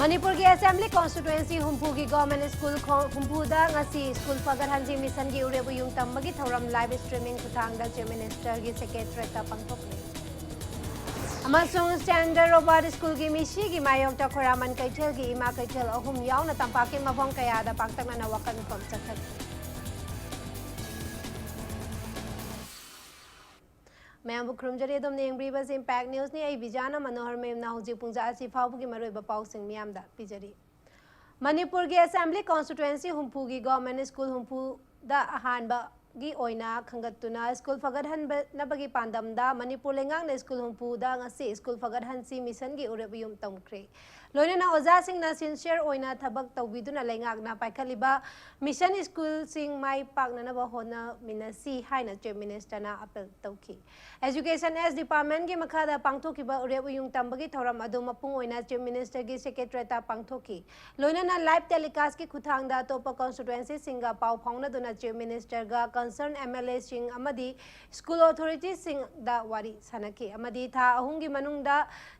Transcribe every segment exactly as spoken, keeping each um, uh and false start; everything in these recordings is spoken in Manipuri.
ꯃꯅꯤꯄꯨꯔꯒꯤ ꯑꯦꯁꯦꯝꯕ꯭ꯂꯤ ꯀꯣꯟꯁꯇꯤꯇ꯭ꯋꯦꯟꯁꯤ ꯍꯨꯝꯐꯨꯒꯤ ꯒꯣꯔꯃꯦꯟ ꯁ꯭ꯀꯨꯜ ꯈꯣ-, ꯍꯨꯝꯐꯨꯗ ꯉꯁꯤ ꯁ꯭ꯀꯨꯜ ꯐꯒꯠꯍꯟꯁꯤ ꯃꯤꯁꯟꯒꯤ ꯎꯔꯦꯞ ꯎꯌꯨꯡ ꯇꯝꯕꯒꯤ ꯊꯧꯔꯝ ꯂꯥꯏꯚ ꯁ꯭ꯇ꯭ꯔꯤꯃꯤꯡ ꯈꯨꯠꯊꯥꯡꯗ ꯆꯤꯐ ꯃꯤꯅꯤꯁꯇꯔꯒꯤ ꯁꯦꯀ꯭ꯔꯦꯇꯔꯤꯌꯦꯠꯇ ꯄꯥꯡꯊꯣꯛꯂꯤ꯫ ꯑꯃꯁꯨꯡ ꯁꯦꯟꯠ ꯔꯣꯕꯥꯔꯠ ꯁ꯭ꯀꯨꯜꯒꯤ ꯃꯤꯁꯤꯒꯤ ꯃꯥꯌꯣꯛꯇ ꯈꯣꯏꯔꯥꯃꯟ ꯀꯩꯊꯦꯜꯒꯤ ꯏꯃꯥ ꯀꯩꯊꯦꯜ ꯑꯍꯨꯝ ꯌꯥꯎꯅ ꯇꯝꯄꯥꯛꯀꯤ ꯃꯐꯝ ꯀꯌꯥꯗ ꯄꯥꯛꯇꯛꯅꯅ ꯋꯥꯀꯠ ꯃꯤꯐꯝ ꯆꯠꯊꯈꯤ꯫ ꯃꯌꯥꯝꯕꯨ ꯈꯨꯔꯨꯝꯖꯔꯤ꯫ ꯑꯗꯣꯝꯅ ꯌꯦꯡꯕꯤꯔꯤꯕꯁꯤ ꯏꯝꯄꯦꯛ ꯅ꯭ꯌꯨꯁꯅꯤ꯫ ꯑꯩ ꯕꯤꯖꯥꯅ ꯃꯅꯣꯍꯔ ꯃꯌꯨꯝꯅ ꯍꯧꯖꯤꯛ ꯄꯨꯡꯖꯥ ꯑꯁꯤ ꯐꯥꯎꯕꯒꯤ ꯃꯔꯨꯑꯣꯏꯕ ꯄꯥꯎꯁꯤꯡ ꯃꯤꯌꯥꯝꯗ ꯄꯤꯖꯔꯤ꯫ ꯃꯅꯤꯄꯨꯔꯒꯤ ꯑꯦꯁꯦꯝꯕ꯭ꯂꯤ ꯀꯣꯟꯁꯇꯤꯇ꯭ꯋꯦꯟꯁꯤ ꯍꯨꯝꯐꯨꯒꯤ ꯒꯣꯔꯃꯦꯟ ꯁ꯭ꯀꯨꯜ ꯍꯨꯝꯐꯨꯗ ꯑꯍꯥꯟꯕꯒꯤ ꯑꯣꯏꯅ ꯈꯟꯒꯠꯇꯨꯅ ꯁ꯭ꯀꯨꯜ ꯐꯒꯠꯍꯟꯅꯕꯒꯤ ꯄꯥꯟꯗꯝꯗ ꯃꯅꯤꯄꯨꯔ ꯂꯩꯉꯥꯛꯅ ꯁ꯭ꯀꯨꯜ ꯍꯨꯝꯐꯨꯗ ꯉꯁꯤ ꯁ꯭ꯀꯨꯜ ꯐꯒꯠꯍꯟꯁꯤ ꯃꯤꯁꯟꯒꯤ ꯎꯔꯦꯞ ꯎꯌꯨꯝ ꯇꯝꯈ꯭ꯔꯦ꯫ ꯂꯣꯏꯅꯅ ꯑꯣꯖꯥꯁꯤꯡꯅ ꯁꯤꯟꯁꯤꯌꯔ ꯑꯣꯏꯅ ꯊꯕꯛ ꯇꯧꯕꯤꯗꯨꯅ ꯂꯩꯉꯥꯛꯅ ꯄꯥꯏꯈꯠꯂꯤꯕ ꯃꯤꯁꯟ ꯁ꯭ꯀꯨꯜꯁꯤꯡ ꯃꯥꯏ ꯄꯥꯛꯅꯅꯕ ꯍꯣꯠꯅꯃꯤꯟꯅꯁꯤ ꯍꯥꯏꯅ ꯆꯤꯐ ꯃꯤꯅꯤꯁꯇꯔꯅ ꯑꯄꯤꯜ ꯇꯧꯈꯤ꯫ ꯑꯦꯖꯨꯀꯦꯁꯟ ꯑꯦꯁ ꯗꯤꯄꯥꯔꯠꯃꯦꯟꯒꯤ ꯃꯈꯥꯗ ꯄꯥꯡꯊꯣꯛꯈꯤꯕ ꯎꯔꯦꯞ ꯎꯌꯨꯡ ꯇꯝꯕꯒꯤ ꯊꯧꯔꯝ ꯑꯗꯨ ꯃꯄꯨꯡ ꯑꯣꯏꯅ ꯆꯤꯐ ꯃꯤꯅꯤꯁꯇꯔꯒꯤ ꯁꯦꯀ꯭ꯔꯦꯇꯔꯤꯌꯦꯠꯇ ꯄꯥꯡꯊꯣꯛꯈꯤ꯫ ꯂꯣꯏꯅꯅ ꯂꯥꯏꯚ ꯇꯦꯂꯤꯀꯥꯁꯀꯤ ꯈꯨꯠꯊꯥꯡꯗ ꯑꯇꯣꯞꯄ ꯀꯣꯟꯁꯇꯤꯇ꯭ꯋꯦꯟꯁꯤꯁꯤꯡꯒ ꯄꯥꯎ ꯐꯥꯎꯅꯗꯨꯅ ꯆꯤꯐ ꯃꯤꯅꯤꯁꯇꯔꯒ ꯀꯟꯁꯔꯟ ꯑꯦꯝ ꯑꯦꯜ ꯑꯦꯁꯤꯡ ꯑꯃꯗꯤ ꯁ꯭ꯀꯨꯜ ꯑꯣꯊꯣꯔꯤꯇꯤꯁꯤꯡꯗ ꯋꯥꯔꯤ ꯁꯥꯅꯈꯤ ꯑꯃꯗꯤ ꯊꯥ ꯑꯍꯨꯝꯒꯤ ꯃꯅꯨꯡꯗ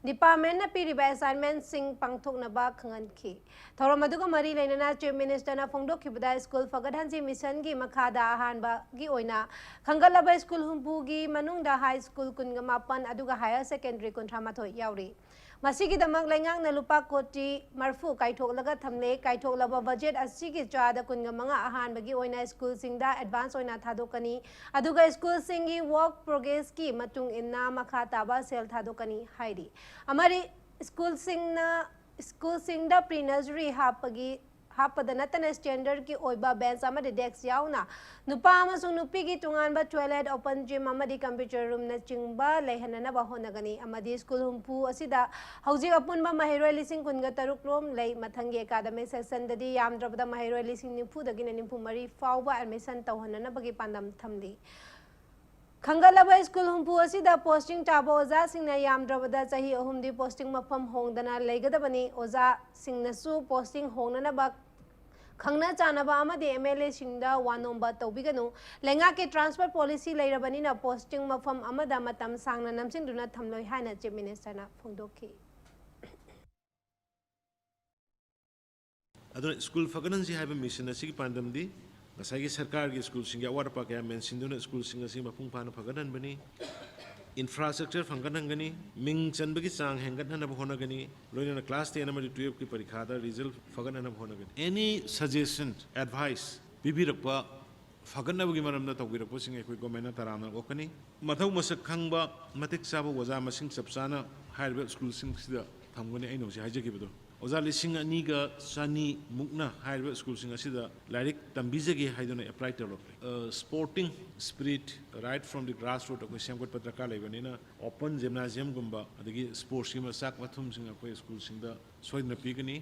ꯗꯤꯄꯥꯔꯠꯃꯦꯟꯅ ꯄꯤꯔꯤꯕ ꯑꯦꯁꯥꯏꯟꯃꯦꯟꯁꯤꯡ ꯄꯥꯡꯊꯣꯛꯅꯕ ꯈꯪꯍꯟꯈꯤ꯫ ꯊꯧꯔꯝ ꯑꯗꯨꯒ ꯃꯔꯤ ꯂꯩꯅꯅ ꯆꯤꯐ ꯃꯤꯅꯤꯁꯇꯔꯅ ꯐꯣꯡꯗꯣꯛꯈꯤꯕꯗ ꯁ꯭ꯀꯨꯜ ꯐꯒꯠꯍꯟꯁꯤ ꯃꯤꯁꯟꯒꯤ ꯃꯈꯥꯗ ꯑꯍꯥꯟꯕꯒꯤ ꯑꯣꯏꯅ ꯈꯟꯒꯠꯂꯕ ꯁ꯭ꯀꯨꯜ ꯍꯨꯝꯐꯨꯒꯤ ꯃꯅꯨꯡꯗ ꯍꯥꯏ ꯁ꯭ꯀꯨꯜ ꯀꯨꯟꯒ ꯃꯥꯄꯟ ꯑꯗꯨꯒ ꯍꯥꯌꯔ ꯁꯦꯀꯦꯟꯗꯔꯤ ꯀꯨꯟꯊ꯭ꯔꯥ ꯃꯥꯊꯣꯏ ꯌꯥꯎꯔꯤ꯫ ꯃꯁꯤꯒꯤꯗꯃꯛ ꯂꯩꯉꯥꯛꯅ ꯂꯨꯄꯥ ꯀꯣꯇꯤ ꯃꯔꯐꯨ ꯀꯥꯏꯊꯣꯛꯂꯒ ꯊꯝꯂꯦ꯫ ꯀꯥꯏꯊꯣꯛꯂꯕ ꯕꯖꯦꯠ ꯑꯁꯤꯒꯤ ꯆꯥꯗ ꯀꯨꯟꯒ ꯃꯉꯥ ꯑꯍꯥꯟꯕꯒꯤ ꯑꯣꯏꯅ ꯁ꯭ꯀꯨꯜꯁꯤꯡꯗ ꯑꯦꯗꯚꯥꯟꯁ ꯑꯣꯏꯅ ꯊꯥꯗꯣꯛꯀꯅꯤ, ꯑꯗꯨꯒ ꯁ꯭ꯀꯨꯜꯁꯤꯡꯒꯤ ꯋꯥꯔꯛ ꯄ꯭ꯔꯣꯒ꯭ꯔꯦꯁꯀꯤ ꯃꯇꯨꯡ ꯏꯟꯅ ꯃꯈꯥ ꯇꯥꯕ ꯁꯦꯜ ꯊꯥꯗꯣꯛꯀꯅꯤ ꯍꯥꯏꯔꯤ꯫ ꯑꯃꯗꯤ ꯁ꯭ꯀꯨꯜꯁꯤꯡꯅ, ꯁ꯭ꯀꯨꯜꯁꯤꯡꯗ ꯄ꯭ꯔꯤ ꯅꯔꯁꯔꯤ ꯍꯥꯞꯄꯒꯤ, ꯍꯥꯞꯄꯗ ꯅꯠꯇꯅ ꯁ꯭ꯇꯦꯟꯗꯔꯗꯀꯤ ꯑꯣꯏꯕ ꯕꯦꯟꯆ ꯑꯃꯗꯤ ꯗꯦꯁꯛ ꯌꯥꯎꯅ ꯅꯨꯄꯥ ꯑꯃꯁꯨꯡ ꯅꯨꯄꯤꯒꯤ ꯇꯣꯉꯥꯟꯕ ꯇꯣꯏꯂꯦꯠ, ꯑꯣꯄꯟ ꯖꯤꯝ ꯑꯃꯗꯤ ꯀꯝꯄ꯭ꯌꯨꯇꯔ ꯔꯨꯝꯅꯆꯤꯡꯕ ꯂꯩꯍꯟꯅꯅꯕ ꯍꯣꯠꯅꯒꯅꯤ ꯑꯃꯗꯤ ꯁ꯭ꯀꯨꯜ ꯍꯨꯝꯐꯨ ꯑꯁꯤꯗ ꯍꯧꯖꯤꯛ ꯑꯄꯨꯟꯕ ꯃꯍꯩꯔꯣꯏ ꯂꯤꯁꯤꯡ ꯀꯨꯟꯒ ꯇꯔꯨꯛ ꯔꯣꯝ ꯂꯩ꯫ ꯃꯊꯪꯒꯤ ꯑꯦꯀꯥꯗꯃꯤꯛ ꯁꯦꯁꯟꯗꯗꯤ ꯌꯥꯝꯗ꯭ꯔꯕꯗ ꯃꯍꯩꯔꯣꯏ ꯂꯤꯁꯤꯡ ꯅꯤꯐꯨꯗꯒꯤꯅ ꯅꯤꯐꯨ ꯃꯔꯤ ꯐꯥꯎꯕ ꯑꯦꯗꯃꯤꯁꯟ ꯇꯧꯍꯟꯅꯅꯕꯒꯤ ꯄꯥꯟꯗꯝ ꯊꯝꯂꯤ꯫ ꯈꯟꯒꯠꯂꯕ ꯁ꯭ꯀꯨꯜ ꯍꯨꯝꯐꯨ ꯑꯁꯤꯗ ꯄꯣꯁꯇꯤꯡ ꯇꯥꯕ ꯑꯣꯖꯥꯁꯤꯡꯅ ꯌꯥꯝꯗ꯭ꯔꯕꯗ ꯆꯍꯤ ꯑꯍꯨꯝꯗꯤ ꯄꯣꯁꯇꯤꯡ ꯃꯐꯝ ꯍꯣꯡꯗꯅ ꯂꯩꯒꯗꯕꯅꯤ꯫ ꯑꯣꯖꯥꯁꯤꯡꯅꯁꯨ ꯄꯣꯁꯇꯤꯡ ꯍꯣꯡꯅꯅꯕ ꯈꯪꯅ ꯆꯥꯟꯅꯕ ꯑꯃꯗꯤ ꯑꯦꯝ ꯑꯦꯜ ꯑꯦꯁꯤꯡꯗ ꯋꯥ ꯅꯣꯝꯕ ꯇꯧꯕꯤꯒꯅꯨ꯫ ꯂꯩꯉꯥꯛꯀꯤ ꯇ꯭ꯔꯥꯟꯁꯐꯔ ꯄꯣꯂꯤꯁꯤ ꯂꯩꯔꯕꯅꯤꯅ ꯄꯣꯁꯇꯤꯡ ꯃꯐꯝ ꯑꯃꯗ ꯃꯇꯝ ꯁꯥꯡꯅ ꯅꯝꯁꯤꯟꯗꯨꯅ ꯊꯝꯂꯣꯏ ꯍꯥꯏꯅ ꯆꯤꯐ ꯃꯤꯅꯤꯁꯇꯔꯅ ꯐꯣꯡꯗꯣꯛꯈꯤ꯫ ꯑꯗꯨꯅ ꯁ꯭ꯀꯨꯜ ꯐꯒꯠꯍꯟꯁꯤ ꯍꯥꯏꯕ ꯃꯤꯁꯟ ꯑꯁꯤꯒꯤ ꯄꯥꯟꯗꯝꯗꯤ ꯉꯁꯥꯏꯒꯤ ꯁꯔꯀꯥꯔꯒꯤ ꯁ꯭ꯀꯨꯜꯁꯤꯡꯒꯤ ꯑꯋꯥꯠ ꯑꯄꯥ ꯀꯌꯥ ꯃꯦꯟꯁꯤꯟꯗꯨꯅ ꯁ꯭ꯀꯨꯜꯁꯤꯡ ꯑꯁꯤ ꯃꯄꯨꯡ ꯐꯥꯅ ꯐꯒꯠꯍꯟꯕꯅꯤ꯫ ꯏꯟꯐ꯭ꯔꯥꯁ꯭ꯇ꯭ꯔꯛꯆꯔ ꯐꯒꯠꯍꯟꯒꯅꯤ, ꯃꯤꯡ ꯆꯟꯕꯒꯤ ꯆꯥꯡ ꯍꯦꯟꯒꯠꯍꯟꯅꯕ ꯍꯣꯠꯅꯒꯅꯤ, ꯂꯣꯏꯅꯅ ꯀ꯭ꯂꯥꯁ ꯇꯦꯟ ꯑꯃꯗꯤ ꯇꯨꯌꯦꯜꯐꯀꯤ ꯄꯔꯤꯈꯥꯗ ꯔꯤꯖꯜ ꯐꯒꯠꯍꯟꯅꯕ ꯍꯣꯠꯅꯒꯅꯤ꯫ Any suggestion, advice ꯄꯤꯕꯤꯔꯛꯄ, ꯐꯒꯠꯅꯕꯒꯤ ꯃꯔꯝꯗ ꯇꯧꯕꯤꯔꯛꯄꯁꯤꯡ ꯑꯩꯈꯣꯏ ꯒꯣꯔꯃꯦꯟꯅ ꯇꯔꯥꯝꯅ ꯑꯣꯛꯀꯅꯤ꯫ ꯃꯊꯧ ꯃꯁꯛ ꯈꯪꯕ, ꯃꯇꯤꯛ ꯆꯥꯕ ꯑꯣꯖꯥ ꯃꯁꯤꯡ ꯆꯞ ꯆꯥꯅ ꯍꯥꯏꯔꯤꯕ ꯁ꯭ꯀꯨꯜꯁꯤꯡꯁꯤꯗ ꯊꯝꯒꯅꯤ꯫ ꯑꯩꯅ ꯍꯧꯖꯤꯛ ꯍꯥꯏꯖꯈꯤꯕꯗꯣ, ꯑꯣꯖꯥ ꯂꯤꯁꯤꯡ ꯑꯅꯤꯒ ꯆꯅꯤ ꯃꯨꯛꯅ ꯍꯥꯏꯔꯤꯕ ꯁ꯭ꯀꯨꯜꯁꯤꯡ ꯑꯁꯤꯗ ꯂꯥꯏꯔꯤꯛ ꯇꯝꯕꯤꯖꯒꯦ ꯍꯥꯏꯗꯨꯅ ꯑꯦꯄ꯭ꯂꯥꯏ ꯇꯧꯔꯛꯂꯦ꯫ Sporting spirit right from the grassroot ꯑꯩꯈꯣꯏ ꯁꯦꯝꯒꯠꯄ ꯗꯔꯀꯥꯔ ꯂꯩꯕꯅꯤꯅ, ꯑꯣꯄꯟ ꯖꯤꯝꯅꯥꯖꯤꯌꯝꯒꯨꯝꯕ, ꯑꯗꯒꯤ ꯁ꯭ꯄꯣꯔꯠꯁꯀꯤ ꯃꯆꯥꯛ ꯃꯊꯨꯝꯁꯤꯡ ꯑꯩꯈꯣꯏ ꯁ꯭ꯀꯨꯜꯁꯤꯡꯗ ꯁꯣꯏꯗꯅ ꯄꯤꯒꯅꯤ꯫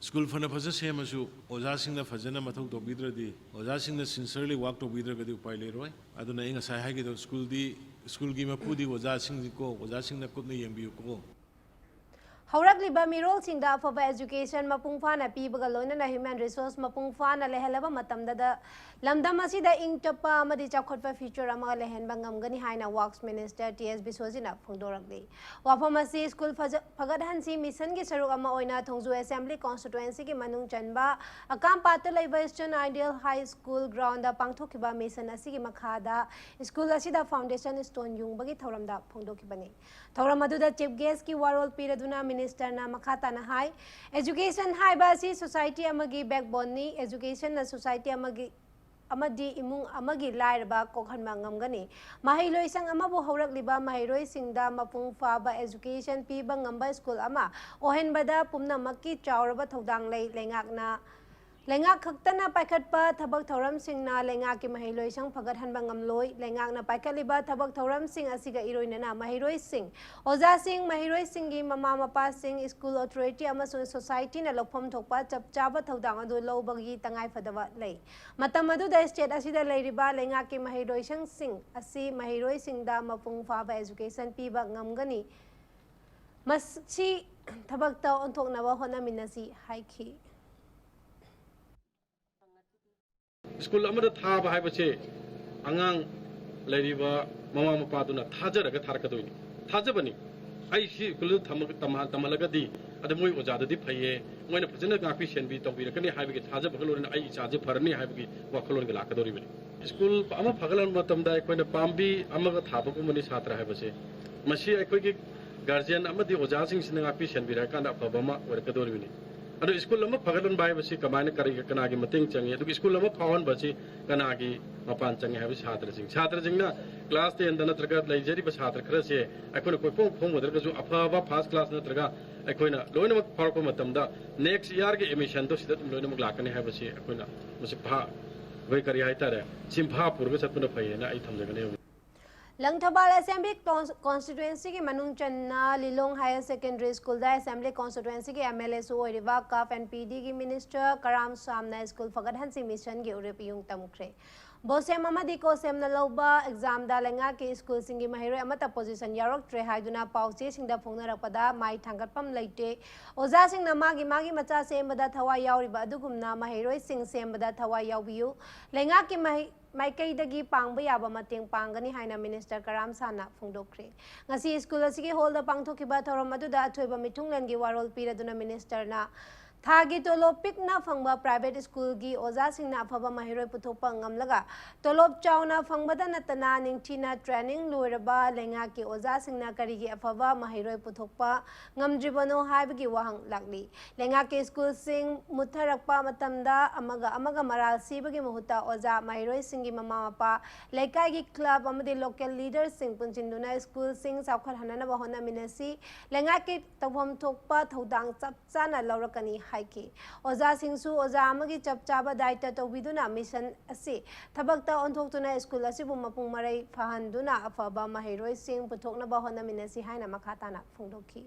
ꯁ꯭ꯀꯨꯜ ꯐꯅ ꯐꯖ ꯁꯦꯝꯃꯁꯨ, ꯑꯣꯖꯥꯁꯤꯡꯅ ꯐꯖꯅ ꯃꯊꯧ ꯇꯧꯕꯤꯗ꯭ꯔꯗꯤ, ꯑꯣꯖꯥꯁꯤꯡꯅ ꯁꯤꯟꯁꯔꯂꯤ ꯋꯥꯛ ꯇꯧꯕꯤꯗ꯭ꯔꯒꯗꯤ ꯎꯄꯥꯏ ꯂꯩꯔꯣꯏ꯫ ꯑꯗꯨꯅ ꯑꯩ ꯉꯁꯥꯏ ꯍꯥꯏꯈꯤꯗꯣ, ꯁ꯭ꯀꯨꯜꯗꯤ, ꯁ꯭ꯀꯨꯜꯒꯤ ꯃꯄꯨꯗꯤ ꯑꯣꯖꯥꯁꯤꯡꯅꯤꯀꯣ, ꯑꯣꯖꯥꯁꯤꯡꯅ ꯀꯨꯞꯅ ꯌꯦꯡꯕꯤꯌꯨꯀꯣ꯫ ꯍꯧꯔꯛꯂꯤꯕ ꯃꯤꯔꯣꯜꯁꯤꯡꯗ ꯑꯐꯕ ꯑꯦꯖꯨꯀꯦꯁꯟ ꯃꯄꯨꯡ ꯐꯥꯅ ꯄꯤꯕꯒ ꯂꯣꯏꯅꯅ ꯍ꯭ꯌꯨꯃꯦꯟ ꯔꯤꯁꯣꯔꯁ ꯃꯄꯨꯡ ꯐꯥꯅ ꯂꯩꯍꯜꯂꯕ ꯃꯇꯝꯗꯗ ꯂꯝꯗꯝ ꯑꯁꯤꯗ ꯏꯪ ꯇꯞꯄ ꯑꯃꯗꯤ ꯆꯥꯎꯈꯠꯄ ꯐ꯭ꯌꯨꯆꯔ ꯑꯃ ꯂꯩꯍꯟꯕ ꯉꯝꯒꯅꯤ ꯍꯥꯏꯅ ꯋꯥꯔꯛꯁ ꯃꯤꯅꯤꯁꯇꯔ ꯇꯤ ꯑꯦꯁ ꯕꯤꯁꯣꯖꯤꯠꯅ ꯐꯣꯡꯗꯣꯔꯛꯂꯤ꯫ ꯋꯥꯐꯝ ꯑꯁꯤ ꯁ꯭ꯀꯨꯜ ꯐꯖ-, ꯐꯒꯠꯍꯟꯁꯤ ꯃꯤꯁꯟꯒꯤ ꯁꯔꯨꯛ ꯑꯃ ꯑꯣꯏꯅ ꯊꯣꯡꯖꯨ ꯑꯦꯁꯦꯝꯕ꯭ꯂꯤ ꯀꯣꯟꯁꯇꯤꯇ꯭ꯋꯦꯟꯁꯤꯒꯤ ꯃꯅꯨꯡ ꯆꯟꯕ ꯑꯀꯥꯝꯄꯥꯠꯇ ꯂꯩꯕ eastern ideal high school ground ꯄꯥꯡꯊꯣꯛꯈꯤꯕ ꯃꯤꯁꯟ ꯑꯁꯤꯒꯤ ꯃꯈꯥꯗ ꯁ꯭ꯀꯨꯜ ꯑꯁꯤꯗ ꯐꯥꯎꯟꯗꯦꯁꯟ ꯁ꯭ꯇꯣꯟ ꯌꯨꯡꯕꯒꯤ ꯊꯧꯔꯝꯗ ꯐꯣꯡꯗꯣꯛꯈꯤꯕꯅꯤ꯫ ꯊꯧꯔꯝ ꯑꯗꯨꯗ ꯆꯤꯐ ꯒꯦꯁꯀꯤ ꯋꯥꯔꯣꯜ ꯄꯤꯔꯗꯨꯅ ꯃꯤꯅꯤꯁꯇꯔꯅ ꯃꯈꯥ ꯇꯥꯅ ꯍꯥꯏ, ꯑꯦꯖꯨꯀꯦꯁꯟ ꯍꯥꯏꯕ ꯑꯁꯤ ꯁꯣꯁꯥꯏꯇꯤ ꯑꯃꯒꯤ ꯕꯦꯛꯕꯣꯟꯅꯤ꯫ ꯑꯦꯖꯨꯀꯦꯁꯟꯅ ꯁꯣꯁꯥꯏꯇꯤ ꯑꯃꯒꯤ ꯑꯃꯗꯤ ꯏꯃꯨꯡ ꯑꯃꯒꯤ ꯂꯥꯏꯔꯕ ꯀꯣꯛꯍꯟꯕ ꯉꯝꯒꯅꯤ꯫ ꯃꯍꯩꯂꯣꯏꯁꯪ ꯑꯃꯕꯨ ꯍꯧꯔꯛꯂꯤꯕ ꯃꯍꯩꯔꯣꯏꯁꯤꯡꯗ ꯃꯄꯨꯡ ꯐꯥꯕ ꯑꯦꯖꯨꯀꯦꯁꯟ ꯄꯤꯕ ꯉꯝꯕ ꯁ꯭ꯀꯨꯜ ꯑꯃ ꯑꯣꯏꯍꯟꯕꯗ ꯄꯨꯝꯅꯃꯛꯀꯤ ꯆꯥꯎꯔꯕ ꯊꯧꯗꯥꯡ ꯂꯩ꯫ ꯂꯩꯉꯥꯛꯅ, ꯂꯩꯉꯥꯛ ꯈꯛꯇꯅ ꯄꯥꯏꯈꯠꯄ ꯊꯕꯛ ꯊꯧꯔꯝꯁꯤꯡꯅ ꯂꯩꯉꯥꯛꯀꯤ ꯃꯍꯩꯂꯣꯏꯁꯪ ꯐꯒꯠꯍꯟꯕ ꯉꯝꯂꯣꯏ꯫ ꯂꯩꯉꯥꯛꯅ ꯄꯥꯏꯈꯠꯂꯤꯕ ꯊꯕꯛ ꯊꯧꯔꯝꯁꯤꯡ ꯑꯁꯤꯒ ꯏꯔꯣꯏꯅꯅ ꯃꯍꯩꯔꯣꯏꯁꯤꯡ, ꯑꯣꯖꯥꯁꯤꯡ, ꯃꯍꯩꯔꯣꯏꯁꯤꯡꯒꯤ ꯃꯃꯥ ꯃꯄꯥꯁꯤꯡ, ꯁ꯭ꯀꯨꯜ ꯑꯣꯊꯣꯔꯤꯇꯤ ꯑꯃꯁꯨꯡ ꯁꯣꯁꯥꯏꯇꯤꯅ ꯂꯧꯐꯝ ꯊꯣꯛꯄ ꯆꯞ ꯆꯥꯕ ꯊꯧꯗꯥꯡ ꯑꯗꯨ ꯂꯧꯕꯒꯤ ꯇꯉꯥꯏꯐꯗꯕ ꯂꯩ꯫ ꯃꯇꯝ ꯑꯗꯨꯗ ꯁ꯭ꯇꯦꯠ ꯑꯁꯤꯗ ꯂꯩꯔꯤꯕ ꯂꯩꯉꯥꯛꯀꯤ ꯃꯍꯩꯂꯣꯏꯁꯪꯁꯤꯡ ꯑꯁꯤ ꯃꯍꯩꯔꯣꯏꯁꯤꯡꯗ ꯃꯄꯨꯡ ꯐꯥꯕ ꯑꯦꯖꯨꯀꯦꯁꯟ ꯄꯤꯕ ꯉꯝꯒꯅꯤ꯫ ꯃꯁꯤ ꯊꯕꯛꯇ ꯑꯣꯟꯊꯣꯛꯅꯕ ꯍꯣꯠꯅꯃꯤꯟꯅꯁꯤ ꯍꯥꯏꯈꯤ꯫ ꯁ꯭ꯀꯨꯜ ꯑꯃꯗ ꯊꯥꯕ ꯍꯥꯏꯕꯁꯦ ꯑꯉꯥꯡ ꯂꯩꯔꯤꯕ ꯃꯃꯥ ꯃꯄꯥꯗꯨꯅ ꯊꯥꯖꯔꯒ ꯊꯥꯔꯛꯀꯗꯣꯏꯅꯤ, ꯊꯥꯖꯕꯅꯤ꯫ ꯑꯩ ꯁꯤ ꯁ꯭ꯀꯨꯜꯗ ꯊꯝꯃꯒ-, ꯇꯝꯍ-, ꯇꯝꯍꯜꯂꯒꯗꯤ ꯑꯗ ꯃꯣꯏ ꯑꯣꯖꯥꯗꯨꯗꯤ ꯐꯩꯌꯦ, ꯃꯣꯏꯅ ꯐꯖꯅ ꯉꯥꯛꯄꯤ ꯁꯦꯟꯕꯤ ꯇꯧꯕꯤꯔꯛꯀꯅꯤ ꯍꯥꯏꯕꯒꯤ ꯊꯥꯖꯕꯒ ꯂꯣꯏꯅꯅ ꯑꯩ ꯏꯆꯥꯁꯦ ꯐꯔꯅꯤ ꯍꯥꯏꯕꯒꯤ ꯋꯥꯈꯜꯂꯣꯟꯒ ꯂꯥꯛꯀꯗꯧꯔꯤꯕꯅꯤ꯫ ꯁ꯭ꯀꯨꯜ ꯑꯃ ꯐꯒꯠꯍꯟꯕ ꯃꯇꯝꯗ ꯑꯩꯈꯣꯏꯅ ꯄꯥꯝꯕꯤ ꯑꯃꯒ ꯊꯥꯕꯒꯨꯝꯕꯅꯤ ꯁꯥꯇ꯭ꯔ ꯍꯥꯏꯕꯁꯦ꯫ ꯃꯁꯤ ꯑꯩꯈꯣꯏꯒꯤ ꯒꯥꯔꯖꯤꯌꯟ ꯑꯃꯗꯤ ꯑꯣꯖꯥꯁꯤꯡꯁꯤꯅ ꯉꯥꯛꯄꯤ ꯁꯦꯟꯕꯤꯔꯀꯥꯟꯗ ꯑꯐꯕ ꯑꯃ ꯑꯣꯏꯔꯛꯀꯗꯧꯔꯤꯕꯅꯤ꯫ ꯑꯗꯣ ꯁ꯭ꯀꯨꯜ ꯑꯃ ꯐꯒꯠꯍꯟꯕ ꯍꯥꯏꯕꯁꯤ ꯀꯃꯥꯏꯅ, ꯀꯔꯤ, ꯀꯅꯥꯒꯤ ꯃꯇꯦꯡ ꯆꯪꯉꯤ, ꯑꯗꯨꯒ ꯁ꯭ꯀꯨꯜ ꯑꯃ ꯐꯥꯎꯍꯟꯕꯁꯤ ꯀꯅꯥꯒꯤ ꯃꯄꯥꯟ ꯆꯪꯉꯤ ꯍꯥꯏꯕ ꯁꯥꯇ꯭ꯔꯁꯤꯡ, ꯁꯥꯇ꯭ꯔꯁꯤꯡꯅ ꯀ꯭ꯂꯥꯁ ꯇꯦꯟꯗ ꯅꯠꯇ꯭ꯔꯒ ꯂꯩꯖꯔꯤꯕ ꯁꯥꯇ꯭ꯔ ꯈꯔꯁꯦ ꯑꯩꯈꯣꯏꯅ ꯀꯣꯏꯈꯣꯡ ꯈꯣꯡꯕꯗ꯭ꯔꯒꯁꯨ ꯑꯐꯕ ꯐꯥꯔꯁ ꯀ꯭ꯂꯥꯁ ꯅꯠꯇ꯭ꯔꯒ ꯑꯩꯈꯣꯏꯅ ꯂꯣꯏꯅꯃꯛ ꯐꯥꯎꯔꯛꯄ ꯃꯇꯝꯗ ꯅꯦꯛꯁ ꯏꯌꯥꯔꯒꯤ ꯑꯦꯗꯃꯤꯁꯟꯗꯣ ꯁꯤꯗ ꯑꯗꯨꯝ ꯂꯣꯏꯅꯃꯛ ꯂꯥꯛꯀꯅꯤ ꯍꯥꯏꯕꯁꯤ ꯑꯩꯈꯣꯏꯅ ꯃꯁꯤ ꯚꯥ-, ꯑꯩꯈꯣꯏ ꯀꯔꯤ ꯍꯥꯏꯇꯥꯔꯦ, ꯁꯤꯝꯐꯥ ꯄꯨꯔꯒ ꯆꯠꯄꯅ ꯐꯩꯌꯦꯅ ꯑꯩ ꯊꯝꯖꯒꯅꯤ꯫ ꯂꯪꯊꯕꯥꯜ ꯑꯦꯁꯦꯝꯕ꯭ꯂꯤ ꯀꯣꯟ-, ꯀꯣꯟꯁꯇꯤꯇ꯭ꯋꯦꯟꯁꯤꯒꯤ ꯃꯅꯨꯡ ꯆꯟꯅ ꯂꯤꯂꯣꯡ ꯍꯥꯏꯌꯔ ꯁꯦꯀꯦꯟꯗꯔꯤ ꯁ꯭ꯀꯨꯜꯗ ꯑꯦꯁꯦꯝꯕ꯭ꯂꯤ ꯀꯣꯟꯁꯇꯤꯇ꯭ꯋꯦꯟꯁꯤꯒꯤ ꯑꯦꯝ ꯑꯦꯜ ꯑꯦꯁꯨ ꯑꯣꯏꯔꯤꯕ ꯀꯞ ꯑꯦꯟ ꯄꯤ ꯗꯤꯒꯤ ꯃꯤꯅꯤꯁꯇꯔ ꯀꯔꯥꯝ ꯁꯥꯝꯅ ꯁ꯭ꯀꯨꯜ ꯐꯒꯠꯍꯟꯁꯤ ꯃꯤꯁꯟꯒꯤ ꯎꯔꯤꯄꯤꯌꯨꯡ ꯇꯝꯈ꯭ꯔꯦ꯫ ꯕꯣꯁꯦꯝ ꯑꯃꯗꯤ ꯀꯣꯁꯦꯝꯅ ꯂꯧꯕ ꯑꯦꯛꯖꯥꯝꯗ ꯂꯩꯉꯥꯛꯀꯤ ꯁ꯭ꯀꯨꯜꯁꯤꯡꯒꯤ ꯃꯍꯩꯔꯣꯏ ꯑꯃꯠꯇ ꯄꯣꯖꯤꯁꯟ ꯌꯥꯎꯔꯛꯇ꯭ꯔꯦ ꯍꯥꯏꯗꯨꯅ ꯄꯥꯎꯆꯦꯁꯤꯡꯗ ꯐꯣꯡꯅꯔꯛꯄꯗ ꯃꯥꯏ ꯊꯥꯡꯒꯠꯐꯝ ꯂꯩꯇꯦ꯫ ꯑꯣꯖꯥꯁꯤꯡꯅ ꯃꯥꯒꯤ ꯃꯥꯒꯤ ꯃꯆꯥ ꯁꯦꯝꯕꯗ ꯊꯋꯥꯏ ꯌꯥꯎꯔꯤꯕ ꯑꯗꯨꯒꯨꯝꯅ ꯃꯍꯩꯔꯣꯏꯁꯤꯡ ꯁꯦꯝꯕꯗ ꯊꯋꯥꯏ ꯌꯥꯎꯕꯤꯌꯨ꯫ ꯂꯩꯉꯥꯛꯀꯤ ꯃꯍꯩ-, ꯃꯥꯏꯀꯩꯗꯒꯤ ꯄꯥꯡꯕ ꯌꯥꯕ ꯃꯇꯦꯡ ꯄꯥꯡꯒꯅꯤ ꯍꯥꯏꯅ ꯃꯤꯅꯤꯁꯇꯔ ꯀꯔꯥꯝ ꯁꯥꯟꯅ ꯐꯣꯡꯗꯣꯛꯈ꯭ꯔꯦ꯫ ꯉꯁꯤ ꯁ꯭ꯀꯨꯜ ꯑꯁꯤꯒꯤ ꯍꯣꯜꯗ ꯄꯥꯡꯊꯣꯛꯈꯤꯕ ꯊꯧꯔꯝ ꯑꯗꯨꯗ ꯑꯊꯣꯏꯕ ꯃꯤꯊꯨꯡꯂꯦꯟꯒꯤ ꯋꯥꯔꯣꯜ ꯄꯤꯔꯗꯨꯅ ꯃꯤꯅꯤꯁꯇꯔꯅ ꯊꯥꯒꯤ ꯇꯣꯂꯣꯞ ꯄꯤꯛꯅ ꯐꯪꯕ ꯄ꯭ꯔꯥꯏꯚꯦꯠ ꯁ꯭ꯀꯨꯜꯒꯤ ꯑꯣꯖꯥꯁꯤꯡꯅ ꯑꯐꯕ ꯃꯍꯩꯔꯣꯏ ꯄꯨꯊꯣꯛꯄ ꯉꯝꯂꯒ ꯇꯣꯂꯣꯞ ꯆꯥꯎꯅ ꯐꯪꯕꯗ ꯅꯠꯇꯅ ꯅꯤꯡꯊꯤꯅ ꯇ꯭ꯔꯦꯅꯤꯡ ꯂꯣꯏꯔꯕ ꯂꯩꯉꯥꯛꯀꯤ ꯑꯣꯖꯥꯁꯤꯡꯅ ꯀꯔꯤꯒꯤ ꯑꯐꯕ ꯃꯍꯩꯔꯣꯏ ꯄꯨꯊꯣꯛꯄ ꯉꯝꯗ꯭ꯔꯤꯕꯅꯣ ꯍꯥꯏꯕꯒꯤ ꯋꯥꯍꯪ ꯂꯥꯛꯂꯤ꯫ ꯂꯩꯉꯥꯛꯀꯤ ꯁ꯭ꯀꯨꯜꯁꯤꯡ ꯃꯨꯠꯊꯔꯛꯄ ꯃꯇꯝꯗ ꯑꯃꯒ ꯑꯃꯒ ꯃꯔꯥꯜ ꯁꯤꯕꯒꯤ ꯃꯍꯨꯠꯇ ꯑꯣꯖꯥ ꯃꯍꯩꯔꯣꯏꯁꯤꯡꯒꯤ ꯃꯃꯥ ꯃꯄꯥ, ꯂꯩꯀꯥꯏꯒꯤ ꯀ꯭ꯂꯕ ꯑꯃꯗꯤ ꯂꯣꯀꯦꯜ ꯂꯤꯗꯔꯁꯤꯡ ꯄꯨꯟꯁꯤꯟꯗꯨꯅ ꯁ꯭ꯀꯨꯜꯁꯤꯡ ꯆꯥꯎꯈꯠꯍꯟꯅꯅꯕ ꯍꯣꯠꯅꯃꯤꯟꯅꯁꯤ꯫ ꯂꯩꯉꯥꯛꯀꯤ ꯇꯧꯐꯝ ꯊꯣꯛꯄ ꯊꯧꯗꯥꯡ ꯆꯞ ꯆꯥꯅ ꯂꯧꯔꯛꯀꯅꯤ ꯍꯥꯏꯈꯤ꯫ ꯑꯣꯖꯥꯁꯤꯡꯁꯨ ꯑꯣꯖꯥ ꯑꯃꯒꯤ ꯆꯞ ꯆꯥꯕ ꯗꯥꯏꯇ ꯇꯧꯕꯤꯗꯨꯅ ꯃꯤꯁꯟ ꯑꯁꯤ ꯊꯕꯛꯇ ꯑꯣꯟꯊꯣꯛꯇꯨꯅ ꯁ꯭ꯀꯨꯜ ꯑꯁꯤꯕꯨ ꯃꯄꯨꯡ ꯃꯔꯩ ꯐꯍꯟꯗꯨꯅ ꯑꯐꯕ ꯃꯍꯩꯔꯣꯏꯁꯤꯡ ꯄꯨꯊꯣꯛꯅꯕ ꯍꯣꯠꯅꯃꯤꯟꯅꯁꯤ ꯍꯥꯏꯅ ꯃꯈꯥ ꯇꯥꯅ ꯐꯣꯡꯗꯣꯛꯈꯤ꯫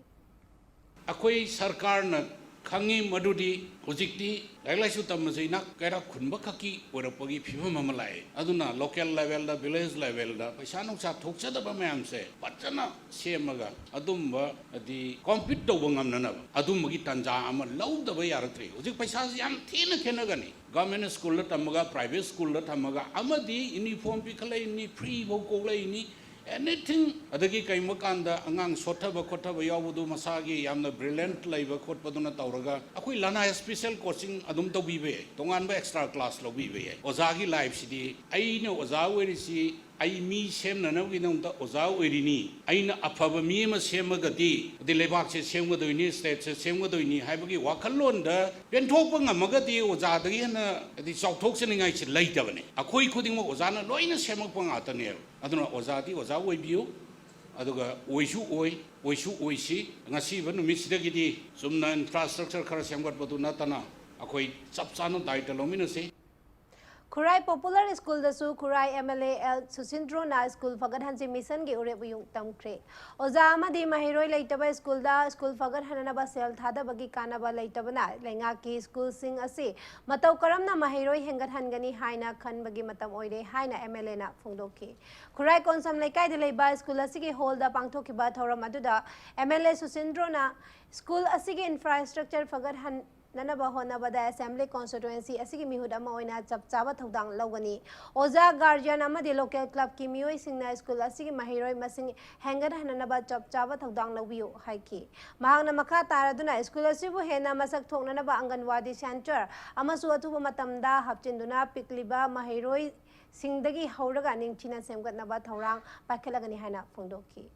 ꯑꯩꯈꯣꯏ ꯁꯔꯀꯥꯔꯅ ꯈꯪꯉꯤ ꯃꯗꯨꯗꯤ ꯍꯧꯖꯤꯛꯇꯤ ꯂꯥꯏꯔꯤꯛ ꯂꯥꯏꯁꯨ ꯇꯝꯕꯁꯦ ꯏꯅꯥꯛ ꯀꯩꯔꯥꯛ ꯈꯨꯟꯕ ꯈꯛꯀꯤ ꯑꯣꯏꯔꯛꯄꯒꯤ ꯐꯤꯕꯝ ꯑꯃ ꯂꯥꯛꯑꯦ꯫ ꯑꯗꯨꯅ ꯂꯣꯀꯦꯜ ꯂꯦꯚꯦꯜꯗ, ꯚꯤꯂꯦꯖ ꯂꯦꯚꯦꯜꯗ ꯄꯩꯁꯥ ꯅꯨꯡꯁꯥ ꯊꯣꯛꯆꯗꯕ ꯃꯌꯥꯝꯁꯦ ꯐꯖꯅ ꯁꯦꯝꯃꯒ ꯑꯗꯨꯝꯕ ꯍꯥꯏꯗꯤ ꯀꯣꯝꯄꯤꯠ ꯇꯧꯕ ꯉꯝꯅꯅꯕ ꯑꯗꯨꯝꯕꯒꯤ ꯇꯥꯟꯖꯥ ꯑꯃ ꯂꯧꯗꯕ ꯌꯥꯔꯛꯇ꯭ꯔꯦ꯫ ꯍꯧꯖꯤꯛ ꯄꯩꯁꯥꯁꯤ ꯌꯥꯝ ꯊꯤꯅ ꯈꯦꯠꯅꯒꯅꯤ꯫ ꯒꯚꯔꯟꯃꯦꯟꯠ ꯁ꯭ꯀꯨꯜꯗ ꯇꯝꯃꯒ ꯄ꯭ꯔꯥꯏꯚꯦꯠ ꯁ꯭ꯀꯨꯜꯗ ꯊꯝꯃꯒ ꯑꯃꯗꯤ ꯌꯨꯅꯤꯐꯣꯔꯝ ꯄꯤꯈꯠꯂꯛꯏꯅꯤ, ꯐ꯭ꯔꯤ ꯐꯥꯎ ꯀꯣꯛꯂꯛꯏꯅꯤ, ꯑꯦꯅꯤꯊꯤꯡ, ꯑꯗꯒꯤ ꯀꯩꯒꯨꯝꯕ ꯀꯥꯟꯗ ꯑꯉꯥꯡ ꯁꯣꯠꯊꯕ ꯈꯣꯠꯊꯕ ꯌꯥꯎꯕꯗꯨ ꯃꯁꯥꯒꯤ ꯌꯥꯝꯅ ꯕ꯭ꯔꯤꯂꯤꯌꯟꯠ ꯂꯩꯕ ꯈꯣꯠꯄꯗꯨꯅ ꯇꯧꯔꯒ ꯑꯩꯈꯣꯏ ꯂꯅꯥꯏ ꯁ꯭ꯄꯦꯁꯦꯜ ꯀꯣꯆꯤꯡ ꯑꯗꯨꯝ ꯇꯧꯕꯤꯕ ꯌꯥꯏ, ꯇꯣꯉꯥꯟꯕ ꯑꯦꯛꯁꯇ꯭ꯔꯥ ꯀ꯭ꯂꯥꯁ ꯂꯧꯕꯤꯕ ꯌꯥꯏ꯫ ꯑꯣꯖꯥꯒꯤ ꯂꯥꯏꯐꯁꯤꯗꯤ, ꯑꯩꯅ ꯑꯣꯖꯥ ꯑꯣꯏꯔꯤꯁꯤ ꯑꯩ ꯃꯤ ꯁꯦꯝꯅꯅꯕꯒꯤꯗꯃꯛꯇ ꯑꯣꯖꯥ ꯑꯣꯏꯔꯤꯅꯤ, ꯑꯩꯅ ꯑꯐꯕ ꯃꯤ ꯑꯃ ꯁꯦꯝꯃꯒꯗꯤ ꯑꯗꯩ ꯂꯩꯕꯥꯛꯁꯦ ꯁꯦꯝꯒꯗꯣꯏꯅꯤ, ꯁ꯭ꯇꯦꯠꯁꯦ ꯁꯦꯝꯒꯗꯣꯏꯅꯤ ꯍꯥꯏꯕꯒꯤ ꯋꯥꯈꯜꯂꯣꯟꯗ ꯄꯦꯟꯊꯣꯛꯄ ꯉꯝꯃꯒꯗꯤ ꯑꯣꯖꯥꯗꯒꯤ ꯍꯦꯟꯅ ꯍꯥꯏꯗꯤ ꯆꯥꯎꯊꯣꯛꯆꯅꯤꯡꯉꯥꯏꯁꯤ ꯂꯩꯇꯕꯅꯤ꯫ ꯑꯩꯈꯣꯏ ꯈꯨꯗꯤꯡꯃꯛ ꯑꯣꯖꯥꯅ ꯂꯣꯏꯅ ꯁꯦꯝꯃꯛꯄ ꯉꯥꯛꯇꯅꯦꯕ꯫ ꯑꯗꯨꯅ ꯑꯣꯖꯥꯗꯤ ꯑꯣꯖꯥ ꯑꯣꯏꯕꯤꯌꯨ, ꯑꯗꯨꯒ ꯑꯣꯏꯁꯨ ꯑꯣꯏ, ꯑꯣꯏꯁꯨ ꯑꯣꯏꯁꯤ꯫ ꯉꯁꯤꯕ ꯅꯨꯃꯤꯠꯁꯤꯗꯒꯤꯗꯤ ꯆꯨꯝꯅ ꯏꯟꯐ꯭ꯔꯥꯁ꯭ꯇ꯭ꯔꯛꯆꯔ ꯈꯔ ꯁꯦꯝꯒꯠꯄꯗꯨ ꯅꯠꯇꯅ ꯑꯩꯈꯣꯏ ꯆꯞ ꯆꯥꯅ ꯗꯥꯏꯇ ꯂꯧꯃꯤꯟꯅꯁꯤ꯫ ꯈꯨꯔꯥꯏ ꯄꯣꯄꯨꯂꯔ ꯁ꯭ꯀꯨꯜꯗꯁꯨ ꯈꯨꯔꯥꯏ ꯑꯦꯝ ꯑꯦꯜ ꯑꯦ ꯑꯦꯜ ꯁꯨꯁꯤꯟꯗ꯭ꯔꯣꯅ ꯁ꯭ꯀꯨꯜ ꯐꯒꯠꯍꯟꯁꯤ ꯃꯤꯁꯟꯒꯤ ꯎꯔꯦꯞ ꯎꯌꯨꯡ ꯇꯝꯈ꯭ꯔꯦ꯫ ꯑꯣꯖꯥ ꯑꯃꯗꯤ ꯃꯍꯩꯔꯣꯏ ꯂꯩꯇꯕ ꯁ꯭ꯀꯨꯜꯗ ꯁ꯭ꯀꯨꯜ ꯐꯒꯠꯍꯟꯅꯅꯕ ꯁꯦꯜ ꯊꯥꯗꯕꯒꯤ ꯀꯥꯟꯅꯕ ꯂꯩꯇꯕꯅ ꯂꯩꯉꯥꯛꯀꯤ ꯁ꯭ꯀꯨꯜꯁꯤꯡ ꯑꯁꯤ ꯃꯇꯧ ꯀꯔꯝꯅ ꯃꯍꯩꯔꯣꯏ ꯍꯦꯟꯒꯠꯍꯟꯒꯅꯤ ꯍꯥꯏꯅ ꯈꯟꯕꯒꯤ ꯃꯇꯝ ꯑꯣꯏꯔꯦ ꯍꯥꯏꯅ ꯑꯦꯝ ꯑꯦꯜ ꯑꯦꯅ ꯐꯣꯡꯗꯣꯛꯈꯤ꯫ ꯈꯨꯔꯥꯏ ꯀꯣꯟꯁꯝ ꯂꯩꯀꯥꯏꯗ ꯂꯩꯕ ꯁ꯭ꯀꯨꯜ ꯑꯁꯤꯒꯤ ꯍꯣꯜꯗ ꯄꯥꯡꯊꯣꯛꯈꯤꯕ ꯊꯧꯔꯝ ꯑꯗꯨꯗ ꯑꯦꯝ ꯑꯦꯜ ꯑꯦ ꯁꯨꯁꯤꯟꯗ꯭ꯔꯣꯅ ꯁ꯭ꯀꯨꯜ ꯑꯁꯤꯒꯤ ꯏꯟꯐ꯭ꯔꯥꯁ꯭ꯇ꯭ꯔꯛꯆꯔ ꯐꯒꯠꯍꯟ ꯅꯅꯕ ꯍꯣꯠꯅꯕꯗ ꯑꯦꯁꯦꯝꯕ꯭ꯂꯤ ꯀꯣꯟꯁꯇꯤꯇ꯭ꯋꯦꯟꯁꯤ ꯑꯁꯤꯒꯤ ꯃꯤꯍꯨꯠ ꯑꯃ ꯑꯣꯏꯅ ꯆꯞ ꯆꯥꯕ ꯊꯧꯗꯥꯡ ꯂꯧꯒꯅꯤ꯫ ꯑꯣꯖꯥ, ꯒꯥꯔꯖꯤꯌꯟ ꯑꯃꯗꯤ ꯂꯣꯀꯦꯜ ꯀ꯭ꯂꯕꯀꯤ ꯃꯤꯑꯣꯏꯁꯤꯡꯅ ꯁ꯭ꯀꯨꯜ ꯑꯁꯤꯒꯤ ꯃꯍꯩꯔꯣꯏ ꯃꯁꯤꯡ ꯍꯦꯟꯒꯠꯍꯟꯅꯅꯕ ꯆꯞ ꯆꯥꯕ ꯊꯧꯗꯥꯡ ꯂꯧꯕꯤꯌꯨ ꯍꯥꯏꯈꯤ꯫ ꯃꯍꯥꯛꯅ ꯃꯈꯥ ꯇꯥꯔꯗꯨꯅ ꯁ꯭ꯀꯨꯜ ꯑꯁꯤꯕꯨ ꯍꯦꯟꯅ ꯃꯁꯛ ꯊꯣꯛꯅꯅꯕ ꯑꯪꯒꯟꯋꯥꯗꯤ ꯁꯦꯟꯇꯔ ꯑꯃꯁꯨ ꯑꯊꯨꯕ ꯃꯇꯝꯗ ꯍꯥꯞꯆꯤꯟꯗꯨꯅ ꯄꯤꯛꯂꯤꯕ ꯃꯍꯩꯔꯣꯏꯁꯤꯡꯗꯒꯤ ꯍꯧꯔꯒ ꯅꯤꯡꯊꯤꯅ ꯁꯦꯝꯒꯠꯅꯕ ꯊꯧꯔꯥꯡ ꯄꯥꯏꯈꯠꯂꯒꯅꯤ ꯍꯥꯏꯅ ꯐꯣꯡꯗꯣꯛꯈꯤ꯫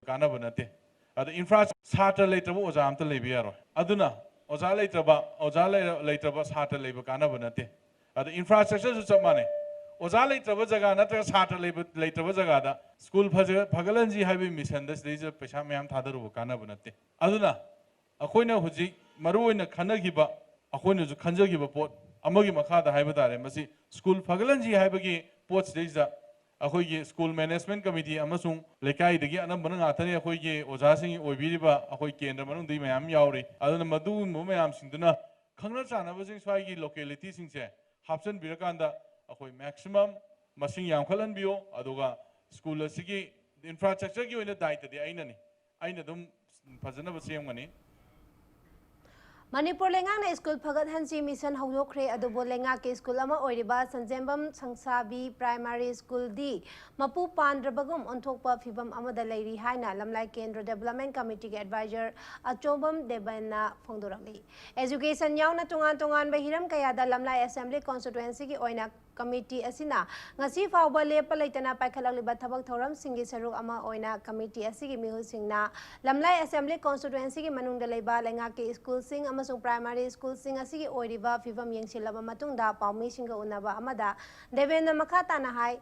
ꯀꯥꯟꯅꯕ ꯅꯠꯇꯦ꯫ ꯑꯗ ꯏꯟꯐ꯭ꯔꯥ ꯁꯥꯇ꯭ꯔ ꯂꯩꯇ꯭ꯔꯕ ꯑꯣꯖꯥ ꯑꯝꯇ ꯂꯩꯕ ꯌꯥꯔꯣꯏ꯫ ꯑꯗꯨꯅ ꯑꯣꯖꯥ ꯂꯩꯇ꯭ꯔꯕ ꯑꯣꯖꯥ ꯂꯩꯔ- ꯂꯩꯇ꯭ꯔꯕ ꯁꯥꯇ꯭ꯔ ꯂꯩꯕ ꯀꯥꯟꯅꯕ ꯅꯠꯇꯦ꯫ ꯑꯗ ꯏꯟꯐ꯭ꯔꯥꯁ꯭ꯇ꯭ꯔꯛꯆꯔꯁꯨ ꯆꯞ ꯃꯥꯟꯅꯩ꯫ ꯑꯣꯖꯥ ꯂꯩꯇ꯭ꯔꯕ ꯖꯒꯥ ꯅꯠꯇ꯭ꯔꯒ ꯁꯥꯇ꯭ꯔ ꯂꯩꯕ ꯂꯩꯇ꯭ꯔꯕ ꯖꯒꯥꯗ ꯁ꯭ꯀꯨꯜ ꯐꯖ ꯐꯒꯠꯍꯟꯁꯤ ꯍꯥꯏꯕꯒꯤ ꯃꯤꯁꯟꯗ ꯁꯤꯗꯩꯁꯤꯗ ꯄꯩꯁꯥ ꯃꯌꯥꯝ ꯊꯥꯗꯔꯨꯕ ꯀꯥꯟꯅꯕ ꯅꯠꯇꯦ꯫ ꯑꯗꯨꯅ ꯑꯩꯈꯣꯏꯅ ꯍꯧꯖꯤꯛ ꯃꯔꯨꯑꯣꯏꯅ ꯈꯟꯅꯈꯤꯕ, ꯑꯩꯈꯣꯏꯅꯁꯨ ꯈꯟꯖꯈꯤꯕ ꯄꯣꯠ ꯑꯃꯒꯤ ꯃꯈꯥꯗ ꯍꯥꯏꯕ ꯇꯥꯔꯦ, ꯃꯁꯤ ꯁ꯭ꯀꯨꯜ ꯐꯒꯠꯍꯟꯁꯤ ꯍꯥꯏꯕꯒꯤ ꯄꯣꯠꯁꯤꯗꯩꯁꯤꯗ ꯑꯩꯈꯣꯏꯒꯤ ꯁ꯭ꯀꯨꯜ ꯃꯦꯅꯦꯖꯃꯦꯟꯠ ꯀꯃꯤꯇꯤ ꯑꯃꯁꯨꯡ ꯂꯩꯀꯥꯏꯗꯒꯤ ꯑꯅꯝꯕꯅ ꯉꯥꯛꯇꯅꯤ ꯑꯩꯈꯣꯏꯒꯤ ꯑꯣꯖꯥꯁꯤꯡ ꯑꯣꯏꯕꯤꯔꯤꯕ ꯑꯩꯈꯣꯏ ꯀꯦꯟꯗ꯭ꯔ ꯃꯅꯨꯡꯗꯒꯤ ꯃꯌꯥꯝ ꯌꯥꯎꯔꯤ꯫ ꯑꯗꯨꯅ ꯃꯗꯨꯒꯨꯝꯕ ꯃꯌꯥꯝꯁꯤꯡꯗꯨꯅ ꯈꯪꯅ ꯆꯥꯟꯅꯕꯁꯤꯡ ꯁ꯭ꯋꯥꯏꯒꯤ ꯂꯣꯀꯦꯂꯤꯇꯤꯁꯤꯡꯁꯦ ꯍꯥꯞꯆꯤꯟꯕꯤꯔꯀꯥꯟꯗ ꯑꯩꯈꯣꯏ ꯃꯦꯛꯁꯤꯃꯝ ꯃꯁꯤꯡ ꯌꯥꯝꯈꯠꯍꯟꯕꯤꯌꯣ꯫ ꯑꯗꯨꯒ ꯁ꯭ꯀꯨꯜ ꯑꯁꯤꯒꯤ Infrastructureꯒꯤ ꯑꯣꯏꯅ ꯗꯥꯏꯇꯗꯤ ꯑꯩꯅꯅꯤ꯫ ꯑꯩꯅ ꯑꯗꯨꯝ ꯐꯖꯅꯕ ꯁꯦꯝꯒꯅꯤ꯫ ꯃꯅꯤꯄꯨꯔ ꯂꯩꯉꯥꯛꯅ ꯁ꯭ꯀꯨꯜ ꯐꯒꯠꯍꯟꯁꯤ ꯃꯤꯁꯟ ꯍꯧꯗꯣꯛꯈ꯭ꯔꯦ꯫ ꯑꯗꯨꯕꯨ ꯂꯩꯉꯥꯛꯀꯤ ꯁ꯭ꯀꯨꯜ ꯑꯃ ꯑꯣꯏꯔꯤꯕ ꯁꯟꯖꯦꯝꯕꯝ ꯁꯪꯁꯥꯕꯤ ꯄ꯭ꯔꯥꯏꯃꯥꯔꯤ ꯁ꯭ꯀꯨꯜꯗꯤ ꯃꯄꯨ ꯄꯥꯟꯗ꯭ꯔꯕꯒꯨꯝ ꯑꯣꯟꯊꯣꯛꯄ ꯐꯤꯕꯝ ꯑꯃꯗ ꯂꯩꯔꯤ ꯍꯥꯏꯅ ꯂꯝꯂꯥꯏ ꯀꯦꯟꯗ꯭ꯔ ꯗꯦꯕꯂꯞꯃꯦꯟ ꯀꯃꯤꯇꯤꯒꯤ ꯑꯦꯗꯚꯥꯏꯖꯔ ꯑꯆꯣꯝꯕꯝ ꯗꯦꯕꯟꯅ ꯐꯣꯡꯗꯣꯔꯛꯂꯤ꯫ ꯑꯦꯖꯨꯀꯦꯁꯟ ꯌꯥꯎꯅ ꯇꯣꯉꯥꯟ ꯇꯣꯉꯥꯟꯕ ꯍꯤꯔꯝ ꯀꯌꯥꯗ ꯂꯝꯂꯥꯏ ꯑꯦꯁꯦꯝꯕ꯭ꯂꯤ ꯀꯣꯟꯁꯇꯤꯇ꯭ꯋꯦꯟꯁꯤꯒꯤ ꯑꯣꯏꯅ ꯀꯃꯤꯇꯤ ꯑꯁꯤꯅ ꯉꯁꯤ ꯐꯥꯎꯕ ꯂꯦꯞꯄ ꯂꯩꯇꯅ ꯄꯥꯏꯈꯠꯂꯛꯂꯤꯕ ꯊꯕꯛ ꯊꯧꯔꯝꯁꯤꯡꯒꯤ ꯁꯔꯨꯛ ꯑꯃ ꯑꯣꯏꯅ ꯀꯃꯤꯇꯤ ꯑꯁꯤꯒꯤ ꯃꯤꯍꯨꯠꯁꯤꯡꯅ ꯂꯝꯂꯥꯏ ꯑꯦꯁꯦꯝꯕ꯭ꯂꯤ ꯀꯣꯟꯁꯇꯤꯇ꯭ꯋꯦꯟꯁꯤꯒꯤ ꯃꯅꯨꯡꯗ ꯂꯩꯕ ꯂꯩꯉꯥꯛꯀꯤ ꯁ꯭ꯀꯨꯜꯁꯤꯡ ꯑꯃꯁꯨꯡ ꯄ꯭ꯔꯥꯏꯃꯥꯔꯤ ꯁ꯭ꯀꯨꯜꯁꯤꯡ ꯑꯁꯤꯒꯤ ꯑꯣꯏꯔꯤꯕ ꯐꯤꯕꯝ ꯌꯦꯡꯁꯤꯜꯂꯕ ꯃꯇꯨꯡꯗ ꯄꯥꯎꯃꯤꯁꯤꯡꯒ ꯎꯅꯕ ꯑꯃꯗ ꯗꯦꯕꯦꯟꯅ ꯃꯈꯥ ꯇꯥꯅ ꯍꯥꯏ,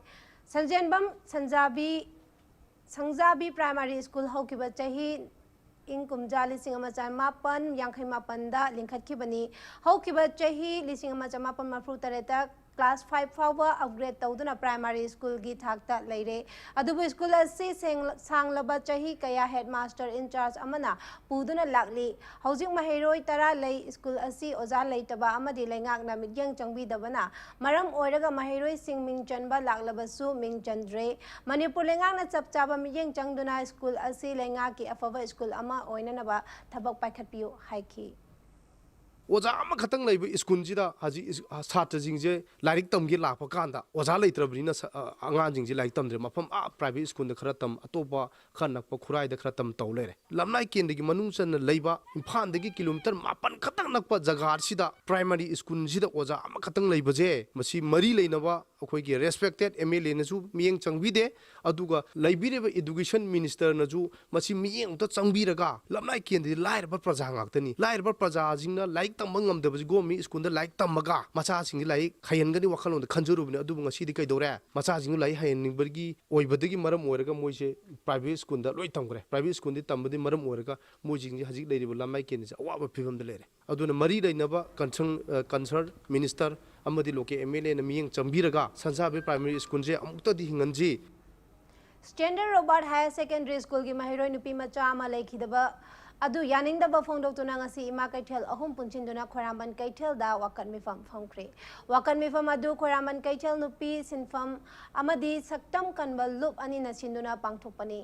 ꯁꯟꯖꯦꯟꯕꯝ ꯁꯟꯖꯥꯕꯤ ꯁꯪꯖꯥꯕꯤ ꯄ꯭ꯔꯥꯏꯃꯥꯔꯤ ꯁ꯭ꯀꯨꯜ ꯍꯧꯈꯤꯕ ꯆꯍꯤ ꯏꯪ ꯀꯨꯝꯖꯥ ꯂꯤꯁꯤꯡ ꯑꯃ ꯆꯃꯥꯄꯟ ꯌꯥꯡꯈꯩ ꯃꯥꯄꯟꯗ ꯂꯤꯡꯈꯠꯈꯤꯕꯅꯤ꯫ ꯍꯧꯈꯤꯕ ꯆꯍꯤ ꯂꯤꯁꯤꯡ ꯑꯃ ꯆꯃꯥꯄꯟ ꯃꯔꯐꯨ ꯇꯔꯦꯠꯇ ꯀ꯭ꯂꯥꯁ ꯐꯥꯏꯚ ꯐꯥꯎꯕ ꯑꯞꯒ꯭ꯔꯦꯗ ꯇꯧꯗꯨꯅ ꯄ꯭ꯔꯥꯏꯃꯥꯔꯤ ꯁ꯭ꯀꯨꯜꯒꯤ ꯊꯥꯛꯇ ꯂꯩꯔꯦ꯫ ꯑꯗꯨꯕꯨ ꯁ꯭ꯀꯨꯜ ꯑꯁꯤ ꯁꯦꯡ-, ꯁꯥꯡꯂꯕ ꯆꯍꯤ ꯀꯌꯥ ꯍꯦꯗꯃꯥꯁꯇꯔ ꯏꯟꯆꯥꯔꯖ ꯑꯃꯅ ꯄꯨꯗꯨꯅ ꯂꯥꯛꯂꯤ꯫ ꯍꯧꯖꯤꯛ ꯃꯍꯩꯔꯣꯏ ꯇꯔꯥ ꯂꯩ꯫ ꯁ꯭ꯀꯨꯜ ꯑꯁꯤ ꯑꯣꯖꯥ ꯂꯩꯇꯕ ꯑꯃꯗꯤ ꯂꯩꯉꯥꯛꯅ ꯃꯤꯠꯌꯦꯡ ꯆꯪꯕꯤꯗꯕꯅ ꯃꯔꯝ ꯑꯣꯏꯔꯒ ꯃꯍꯩꯔꯣꯏꯁꯤꯡ ꯃꯤꯡ ꯆꯟꯕ ꯂꯥꯛꯂꯕꯁꯨ ꯃꯤꯡ ꯆꯟꯗ꯭ꯔꯦ꯫ ꯃꯅꯤꯄꯨꯔ ꯂꯩꯉꯥꯛꯅ ꯆꯞ ꯆꯥꯕ ꯃꯤꯠꯌꯦꯡ ꯆꯪꯗꯨꯅ ꯁ꯭ꯀꯨꯜ ꯑꯁꯤ ꯂꯩꯉꯥꯛꯀꯤ ꯑꯐꯕ ꯁ꯭ꯀꯨꯜ ꯑꯃ ꯑꯣꯏꯅꯅꯕ ꯊꯕꯛ ꯄꯥꯏꯈꯠꯄꯤꯌꯨ ꯍꯥꯏꯈꯤ꯫ ꯑꯣꯖꯥ ꯑꯃꯈꯛꯇꯪ ꯂꯩꯕ ꯁ꯭ꯀꯨꯜꯁꯤꯗ ꯍꯧꯖꯤꯛ ꯁꯥꯇ꯭ꯔꯁꯤꯡꯁꯦ ꯂꯥꯏꯔꯤꯛ ꯇꯝꯒꯦ ꯂꯥꯛꯄ ꯀꯥꯟꯗ ꯑꯣꯖꯥ ꯂꯩꯇ꯭ꯔꯕꯅꯤꯅ ꯁ-, ꯑ, ꯑꯉꯥꯡꯁꯤꯡꯁꯦ ꯂꯥꯏꯔꯤꯛ ꯇꯝꯗ꯭ꯔꯦ꯫ ꯃꯐꯝ ꯑꯥ ꯄ꯭ꯔꯥꯏꯚꯦꯠ ꯁ꯭ꯀꯨꯜꯗ ꯈꯔ ꯇꯝ, ꯑꯇꯣꯞꯄ ꯈꯔ ꯅꯛꯄ ꯈꯨꯔꯥꯏꯗ ꯈꯔ ꯇꯝ ꯇꯧ ꯂꯩꯔꯦ꯫ ꯂꯝꯂꯥꯏ ꯀꯦꯟꯗ꯭ꯔꯒꯤ ꯃꯅꯨꯡ ꯆꯟꯅ ꯂꯩꯕ ꯏꯝꯐꯥꯜꯗꯒꯤ ꯀꯤꯂꯣꯃꯤꯇꯔ ꯃꯥꯄꯟ ꯈꯛꯇꯪ ꯅꯛꯄ ꯖꯒꯥꯁꯤꯗ ꯄ꯭ꯔꯥꯏꯃꯥꯔꯤ ꯁ꯭ꯀꯨꯜꯁꯤꯗ ꯑꯣꯖꯥ ꯑꯃꯈꯛꯇꯪ ꯂꯩꯕꯁꯦ ꯃꯁꯤ ꯃꯔꯤ ꯂꯩꯅꯕ ꯑꯩꯈꯣꯏꯒꯤ ꯔꯦꯁꯄꯦꯛꯇꯦꯠ ꯑꯦꯝ ꯑꯦꯜ ꯑꯦꯅꯁꯨ ꯃꯤꯠꯌꯦꯡ ꯆꯪꯕꯤꯗꯦ, ꯑꯗꯨꯒ ꯂꯩꯕꯤꯔꯤꯕ ꯏꯗꯨꯀꯦꯁꯟ ꯃꯤꯅꯤꯁꯇꯔꯅꯁꯨ ꯃꯁꯤ ꯃꯤꯠꯌꯦꯡ ꯑꯝꯇ ꯆꯪꯕꯤꯔꯒ ꯂꯝꯂꯥꯏ ꯀꯦꯟꯗ꯭ꯔꯗꯤ ꯂꯥꯏꯔꯕ ꯄ꯭ꯔꯖꯥ ꯉꯥꯛꯇꯅꯤ꯫ ꯂꯥꯏꯔꯕ ꯄ꯭ꯔꯖꯥꯁꯤꯡꯅ ꯂꯥꯏꯔꯤꯛ ꯇꯝꯕ ꯉꯝꯗꯕꯁꯤ ꯒꯣꯔꯃꯦꯟ ꯁ꯭ꯀꯨꯜꯗ ꯂꯥꯏꯔꯤꯛ ꯇꯝꯃꯒ ꯃꯆꯥꯁꯤꯡꯁꯤ ꯂꯥꯏꯔꯤꯛ ꯍꯩꯍꯟꯒꯅꯤ ꯋꯥꯈꯜꯂꯣꯟꯗ ꯈꯟꯖꯔꯨꯕꯅꯤ꯫ ꯑꯗꯨꯕꯨ ꯉꯁꯤꯗꯤ ꯀꯩꯗꯧꯔꯦ? ꯃꯆꯥꯁꯤꯡꯗꯨ ꯂꯥꯏꯔꯤꯛ ꯍꯩꯍꯟꯅꯤꯡꯕꯒꯤ ꯑꯣꯏꯕꯗꯒꯤ ꯃꯔꯝ ꯑꯣꯏꯔꯒ ꯃꯣꯏꯁꯦ ꯄ꯭ꯔꯥꯏꯚꯦꯠ ꯁ꯭ꯀꯨꯜꯗ ꯂꯣꯏ ꯇꯝꯈ꯭ꯔꯦ꯫ ꯄ꯭ꯔꯥꯏꯚꯦꯠ ꯁ꯭ꯀꯨꯜꯗꯤ ꯇꯝꯕꯗꯒꯤ ꯃꯔꯝ ꯑꯣꯏꯔꯒ ꯃꯣꯏꯁꯤꯡꯁꯦ ꯍꯧꯖꯤꯛ ꯂꯩꯔꯤꯕ ꯂꯝꯂꯥꯏ ꯀꯦꯟꯗ꯭ꯔꯁꯦ ꯑꯋꯥꯕ ꯐꯤꯕꯝꯗ ꯂꯩꯔꯦ꯫ ꯑꯗꯨꯅ ꯃꯔꯤ ꯂꯩꯅꯕ ꯀꯟꯁꯔꯟ, ꯑ, ꯀꯟꯁꯔꯟ ꯃꯤꯅꯤꯁꯇꯔ ꯑꯃꯗꯤ ꯂꯣꯀꯦꯜ ꯑꯦꯝ ꯑꯦꯜ ꯑꯦꯅ ꯃꯤꯠꯌꯦꯡ ꯆꯪꯕꯤꯔꯒ ꯁꯟꯁꯥꯕꯤ ꯄ꯭ꯔꯥꯏꯃꯥꯔꯤ ꯁ꯭ꯀꯨꯜꯁꯦ ꯑꯃꯨꯛꯇꯗꯤ ꯍꯤꯡꯍꯟꯁꯤ꯫ ꯁ꯭ꯇꯦꯟꯗꯔ ꯔꯣꯕꯥꯔꯠ ꯍꯥꯌꯔ ꯁꯦꯀꯦꯟꯗꯔꯤ ꯁ꯭ꯀꯨꯜꯒꯤ ꯃꯍꯩꯔꯣꯏ ꯅꯨꯄꯤ ꯃꯆꯥ ꯑꯃ ꯂꯩꯈꯤꯗꯕ ꯑꯗꯨ ꯌꯥꯅꯤꯡꯗꯕ ꯐꯣꯡꯗꯣꯛꯇꯨꯅ ꯉꯁꯤ ꯏꯃꯥ ꯀꯩꯊꯦꯜ ꯑꯍꯨꯝ ꯄꯨꯟꯁꯤꯟꯗꯨꯅ ꯈ꯭ꯋꯥꯏꯔꯝꯕꯟ ꯀꯩꯊꯦꯜꯗ ꯋꯥꯀꯠ ꯃꯤꯐꯝ ꯐꯝꯈ꯭ꯔꯦ꯫ ꯋꯥꯀꯠ ꯃꯤꯐꯝ ꯑꯗꯨ ꯈ꯭ꯋꯥꯏꯔꯝꯕꯟ ꯀꯩꯊꯦꯜ ꯅꯨꯄꯤ ꯁꯤꯟꯐꯝ ꯑꯃꯗꯤ ꯁꯛꯇꯝ ꯀꯟꯕ ꯂꯨꯞ ꯑꯅꯤꯅ ꯁꯤꯟꯗꯨꯅ ꯄꯥꯡꯊꯣꯛꯄꯅꯤ꯫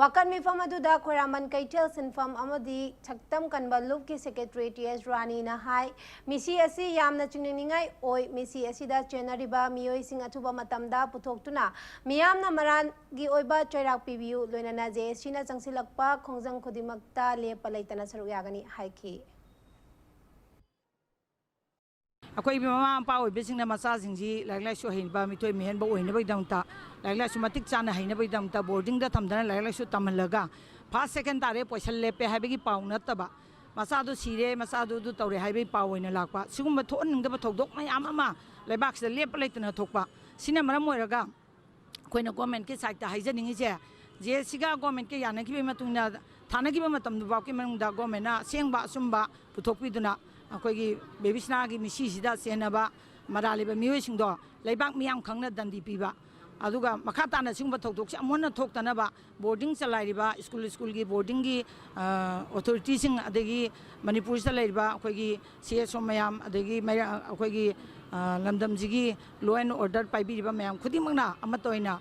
ꯋꯥꯀꯠ ꯃꯤꯐꯝ ꯑꯗꯨꯗ ꯈ꯭ꯋꯥꯏꯔꯝꯕꯟ ꯀꯩꯊꯦꯜ ꯁꯤꯟꯐꯝ ꯑꯃꯗꯤ ꯁꯛꯇꯝ ꯀꯟꯕ ꯂꯨꯞꯀꯤ ꯁꯦꯀ꯭ꯔꯦꯇꯔꯤ ꯇꯤ ꯑꯦꯁ ꯔꯥꯅꯤꯅ ꯍꯥꯏ, ꯃꯤꯁꯤ ꯑꯁꯤ ꯌꯥꯝꯅ ꯆꯤꯡꯅꯅꯤꯡꯉꯥꯏ ꯑꯣꯏ꯫ ꯃꯤꯁꯤ ꯑꯁꯤꯗ ꯆꯦꯟꯅꯔꯤꯕ ꯃꯤꯑꯣꯏꯁꯤꯡ ꯑꯊꯨꯕ ꯃꯇꯝꯗ ꯄꯨꯊꯣꯛꯇꯨꯅ ꯃꯤꯌꯥꯝꯅ ꯃꯔꯥꯜꯒꯤ ꯑꯣꯏꯕ ꯆꯩꯔꯥꯛ ꯄꯤꯕꯤꯌꯨ꯫ ꯂꯣꯏꯅꯅ ꯖꯦ ꯑꯦꯁ ꯁꯤꯅ ꯆꯪꯁꯤꯜꯂꯛꯄ ꯈꯣꯡꯖꯪ ꯈꯨꯗꯤꯡꯃꯛꯇ ꯂꯦꯞꯄ ꯂꯩꯇꯅ ꯁꯔꯨꯛ ꯌꯥꯒꯅꯤ ꯍꯥꯏꯈꯤ꯫ ꯑꯩꯈꯣꯏ ꯃꯃꯥ ꯃꯄꯥ ꯑꯣꯏꯕꯁꯤꯡꯅ ꯃꯆꯥꯁꯤꯡꯁꯤ ꯂꯥꯏꯔꯤꯛ ꯂꯥꯏꯁꯨ ꯍꯩꯕ, ꯃꯤꯊꯣꯏ ꯃꯤꯍꯦꯟꯕ ꯑꯣꯏꯅꯕꯒꯤꯗꯃꯛꯇ, ꯂꯥꯏꯔꯤꯛ ꯂꯥꯏꯁꯨ ꯃꯇꯤꯛ ꯆꯥꯅ ꯍꯩꯅꯕꯒꯤꯗꯃꯛꯇ ꯕꯣꯔꯗꯤꯡꯗ ꯊꯝꯗꯅ ꯂꯥꯏꯔꯤꯛ ꯂꯥꯏꯁꯨ ꯇꯝꯍꯜꯂꯒ, ꯐꯥꯔꯁ ꯁꯦꯀꯦꯟ ꯇꯥꯔꯦ, ꯄꯣꯏꯁꯟ ꯂꯦꯞꯄꯦ ꯍꯥꯏꯕꯒꯤ ꯄꯥꯎ ꯅꯠꯇꯕ, ꯃꯆꯥꯗꯨ ꯁꯤꯔꯦ, ꯃꯆꯥꯗꯨ ꯑꯗꯨ ꯇꯧꯔꯦ ꯍꯥꯏꯕꯒꯤ ꯄꯥꯎ ꯑꯣꯏꯅ ꯂꯥꯛꯄ, ꯁꯤꯒꯨꯝꯕ ꯊꯣꯛꯍꯟꯅꯤꯡꯗꯕ ꯊꯧꯗꯣꯛ ꯃꯌꯥꯝ ꯑꯃ ꯂꯩꯕꯥꯛꯁꯤꯗ ꯂꯦꯞꯄ ꯂꯩꯇꯅ ꯊꯣꯛꯄ, ꯁꯤꯅ ꯃꯔꯝ ꯑꯣꯏꯔꯒ ꯑꯩꯈꯣꯏꯅ ꯒꯣꯔꯃꯦꯟꯠꯀꯤ ꯁꯥꯏꯠꯇ ꯍꯥꯏꯖꯅꯤꯡꯉꯤꯁꯦ, ꯖꯦ ꯑꯦꯁ ꯁꯤꯒ ꯒꯣꯔꯃꯦꯟꯠꯀ ꯌꯥꯅꯈꯤꯕꯒꯤ ꯃꯇꯨꯡ ꯏꯟꯅ ꯊꯥꯅꯈꯤꯕ ꯃꯇꯝꯗꯨ ꯐꯥꯎꯒꯤ ꯃꯅꯨꯡꯗ ꯒꯣꯔꯃꯦꯟꯠꯅ ꯑꯁꯦꯡꯕ ꯑꯆꯨꯝꯕ ꯄꯨꯊꯣꯛꯄꯤꯗꯨꯅ ꯑꯩꯈꯣꯏꯒꯤ ꯕꯦꯕꯤꯁꯅꯥꯒꯤ ꯃꯤꯁꯤꯁꯤꯗ ꯆꯦꯟꯅꯕ ꯃꯔꯥꯜ ꯂꯩꯕ ꯃꯤꯑꯣꯏꯁꯤꯡꯗꯣ ꯂꯩꯕꯥꯛ ꯃꯤꯌꯥꯝ ꯈꯪꯅ ꯗꯟꯗꯤ ꯄꯤꯕ, ꯑꯗꯨꯒ ꯃꯈꯥ ꯇꯥꯅ ꯁꯤꯒꯨꯝꯕ ꯊꯧꯗꯣꯛꯁꯦ ꯑꯃꯨꯛ ꯍꯟꯅ ꯊꯣꯛꯇꯅꯕ ꯕꯣꯔꯗꯤꯡ ꯆꯂꯥꯏꯔꯤꯕ ꯁ꯭ꯀꯨꯜ ꯁ꯭ꯀꯨꯜꯒꯤ ꯕꯣꯔꯗꯤꯡꯒꯤ ꯑꯣꯊꯣꯔꯤꯇꯤꯁꯤꯡ, ꯑꯗꯒꯤ ꯃꯅꯤꯄꯨꯔꯁꯤꯗ ꯂꯩꯔꯤꯕ ꯑꯩꯈꯣꯏꯒꯤ ꯁꯤ ꯑꯦꯁ ꯑꯣ ꯃꯌꯥꯝ, ꯑꯗꯒꯤ ꯃꯩꯔꯥ-, ꯑꯩꯈꯣꯏꯒꯤ ꯂꯝꯗꯝꯁꯤꯒꯤ ꯂꯣ ꯑꯦꯟ ꯑꯣꯔꯗꯔ ꯄꯥꯏꯕꯤꯔꯤꯕ ꯃꯌꯥꯝ ꯈꯨꯗꯤꯡꯃꯛꯅ ꯑꯃꯠꯇ ꯑꯣꯏꯅ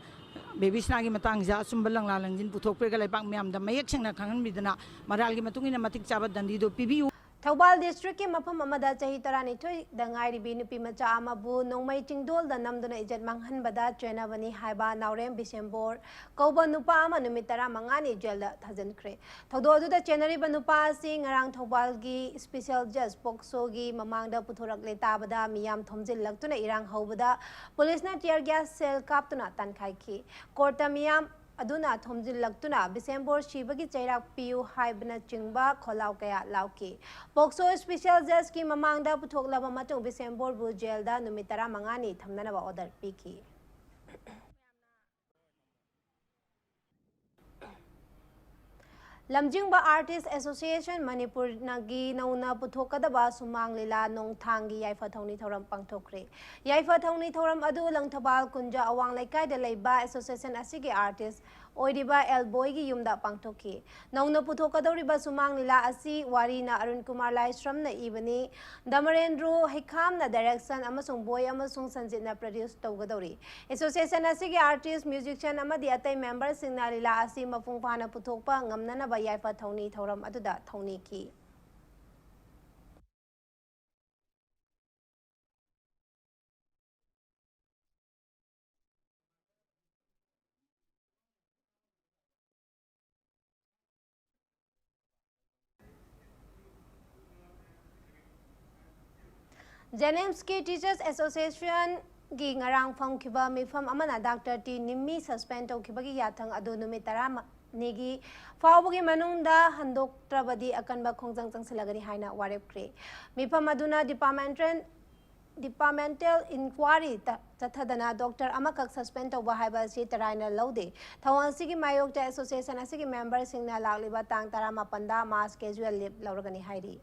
ꯕꯦꯕꯤꯁꯅꯥꯒꯤ ꯃꯇꯥꯡꯁꯤꯗ ꯑꯆꯨꯝꯕ ꯂꯪꯂꯥ ꯂꯪꯖꯤꯟ ꯄꯨꯊꯣꯛꯄꯤꯔꯒ ꯂꯩꯕꯥꯛ ꯃꯤꯌꯥꯝꯗ ꯃꯌꯦꯛ ꯁꯦꯡꯅ ꯈꯪꯍꯟꯕꯤꯗꯅ ꯃꯔꯥꯜꯒꯤ ꯃꯇꯨꯡ ꯏꯟꯅ ꯃꯇꯤꯛ ꯆꯥꯕ ꯗꯟꯗꯤꯗꯨ ꯄꯤꯕꯤꯌꯨ꯫ ꯊꯧꯕꯥꯜ ꯗꯤꯁꯇ꯭ꯔꯤꯛꯀꯤ ꯃꯐꯝ ꯑꯃꯗ ꯆꯍꯤ ꯇꯔꯥꯅꯤꯊꯣꯏꯗ ꯉꯥꯏꯔꯤꯕꯤ ꯅꯨꯄꯤ ꯃꯆꯥ ꯑꯃꯕꯨ ꯅꯣꯡꯃꯩ ꯆꯤꯡꯗꯣꯜꯗ ꯅꯝꯗꯨꯅ ꯏꯖꯠ ꯃꯥꯡꯍꯟꯕꯗ ꯆꯦꯟꯅꯕꯅꯤ ꯍꯥꯏꯕ ꯅꯥꯎꯔꯦꯝ ꯕꯤꯁꯦꯝꯕꯣꯔ ꯀꯧꯕ ꯅꯨꯄꯥ ꯑꯃ ꯅꯨꯃꯤꯠ ꯇꯔꯥꯃꯉꯥꯅꯤ ꯖꯦꯜꯗ ꯊꯥꯖꯤꯟꯈ꯭ꯔꯦ꯫ ꯊꯧꯗꯣꯛ ꯑꯗꯨꯗ ꯆꯦꯟꯅꯔꯤꯕ ꯅꯨꯄꯥ ꯑꯁꯤ ꯉꯔꯥꯡ ꯊꯧꯕꯥꯜꯒꯤ ꯁ꯭ꯄꯦꯁꯦꯜ ꯖꯖ ꯄꯣꯛꯁꯣꯒꯤ ꯃꯃꯥꯡꯗ ꯄꯨꯊꯣꯔꯛꯂꯦ ꯇꯥꯕꯗ ꯃꯤꯌꯥꯝ ꯊꯣꯝꯖꯤꯜꯂꯛꯇꯨꯅ ꯏꯔꯥꯡ ꯍꯧꯕꯗ ꯄꯨꯂꯤꯁꯅ ꯇꯤꯌꯔ ꯒ꯭ꯌꯥꯁ ꯁꯦꯜ ꯀꯥꯞꯇꯨꯅ ꯇꯥꯟꯈꯥꯏꯈꯤ꯫ ꯀꯣꯔꯠꯇ ꯃꯤꯌꯥꯝ ꯑꯗꯨꯅ ꯊꯣꯝꯖꯤꯜꯂꯛꯇꯨꯅ ꯕꯤꯁꯦꯝꯕꯣꯔ ꯁꯤꯕꯒꯤ ꯆꯩꯔꯥꯛ ꯄꯤꯌꯨ ꯍꯥꯏꯕꯅꯆꯤꯡꯕ ꯈꯣꯜꯂꯥꯎ ꯀꯌꯥ ꯂꯥꯎꯈꯤ꯫ ꯄꯣꯛꯁꯣ ꯁ꯭ꯄꯦꯁꯦꯜ ꯖꯖꯀꯤ ꯃꯃꯥꯡꯗ ꯄꯨꯊꯣꯛꯂꯕ ꯃꯇꯨꯡ ꯕꯤꯁꯦꯝꯕꯣꯔꯕꯨ ꯖꯦꯜꯗ ꯅꯨꯃꯤꯠ ꯇꯔꯥꯃꯉꯥꯅꯤ ꯊꯝꯅꯅꯕ ꯑꯣꯔꯗꯔ ꯄꯤꯈꯤ꯫ ꯂꯝꯖꯤꯡꯕ ꯑꯥꯔꯇꯤꯁ ꯑꯦꯁꯣꯁꯤꯌꯦꯁꯟ ꯃꯅꯤꯄꯨꯔꯅꯒꯤ ꯅꯧꯅ ꯄꯨꯊꯣꯛꯀꯗꯕ ꯁꯨꯃꯥꯡ ꯂꯤꯂꯥ ꯅꯣꯡꯊꯥꯡꯒꯤ ꯌꯥꯏꯐ ꯊꯧꯅꯤ ꯊꯧꯔꯝ ꯄꯥꯡꯊꯣꯛꯈ꯭ꯔꯦ꯫ ꯌꯥꯏꯐ ꯊꯧꯅꯤ ꯊꯧꯔꯝ ꯑꯗꯨ ꯂꯪꯊꯕꯥꯜ ꯀꯨꯟꯖ ꯑꯋꯥꯡ ꯂꯩꯀꯥꯏꯗ ꯂꯩꯕ ꯑꯦꯁꯣꯁꯤꯌꯦꯁꯟ ꯑꯁꯤꯒꯤ ꯑꯥꯔꯇꯤꯁ ꯑꯣꯏꯔꯤꯕ ꯑꯦꯜꯕꯣꯏꯒꯤ ꯌꯨꯝꯗ ꯄꯥꯡꯊꯣꯛꯈꯤ꯫ ꯅꯧꯅ ꯄꯨꯊꯣꯛꯀꯗꯧꯔꯤꯕ ꯁꯨꯃꯥꯡ ꯂꯤꯂꯥ ꯑꯁꯤ ꯋꯥꯔꯤꯅ ꯑꯔꯨꯟ ꯀꯨꯃꯥꯔ ꯂꯥꯏꯁ꯭ꯔꯝꯅ ꯏꯕꯅꯤ, ꯗꯃꯔꯦꯟꯗ꯭ꯔꯣ ꯍꯩꯈꯥꯝꯅ direction ꯑꯃꯁꯨꯡ ꯕꯣꯏ ꯑꯃꯁꯨꯡ ꯁꯟꯖꯤꯠꯅ produce ꯇꯧꯒꯗꯧꯔꯤ꯫ Association ꯑꯁꯤꯒꯤ artist, musician ꯑꯃꯗꯤ ꯑꯇꯩ memberꯁꯤꯡꯅ ꯂꯤꯂꯥ ꯑꯁꯤ ꯃꯄꯨꯡ ꯐꯥꯅ ꯄꯨꯊꯣꯛꯄ ꯉꯝꯅꯅꯕ ꯌꯥꯏꯐ ꯊꯧꯅꯤ ꯊꯧꯔꯝ ꯑꯗꯨꯗ ꯊꯧꯅꯤꯈꯤ꯫ JNIMSꯀꯤ Teachers Associationꯒꯤ ꯉꯔꯥꯡ ꯐꯝꯈꯤꯕ ꯃꯤꯐꯝ ꯑꯃꯅ Doctor ꯇꯤ ꯅꯤꯝꯃꯤ suspend ꯇꯧꯈꯤꯕꯒꯤ ꯌꯥꯊꯪ ꯑꯗꯨ ꯅꯨꯃꯤꯠ ꯇꯔꯥꯅꯤꯒꯤ ꯐꯥꯎꯕꯒꯤ ꯃꯅꯨꯡꯗ ꯍꯟꯗꯣꯛꯇ꯭ꯔꯕꯗꯤ ꯑꯀꯟꯕ ꯈꯣꯡꯖꯪ ꯆꯪꯁꯤꯜꯂꯒꯅꯤ ꯍꯥꯏꯅ ꯋꯥꯔꯦꯞꯈ꯭ꯔꯦ꯫ ꯃꯤꯐꯝ ꯑꯗꯨꯅ departmental, departmental inquiry ꯇ-, ꯆꯠꯊꯗꯅ doctor ꯑꯃꯈꯛ suspend ꯇꯧꯕ ꯍꯥꯏꯕ ꯑꯁꯤ ꯇꯔꯥꯏꯅ ꯂꯧꯗꯦ꯫ ꯊꯧꯑꯣꯡ ꯑꯁꯤꯒꯤ ꯃꯥꯌꯣꯛꯇ association ꯑꯁꯤꯒꯤ memberꯁꯤꯡꯅ ꯂꯥꯛꯂꯤꯕ ꯇꯥꯡ ꯇꯔꯥꯃꯥꯄꯟꯗ mass casual leave ꯂꯧꯔꯒꯅꯤ ꯍꯥꯏꯔꯤ꯫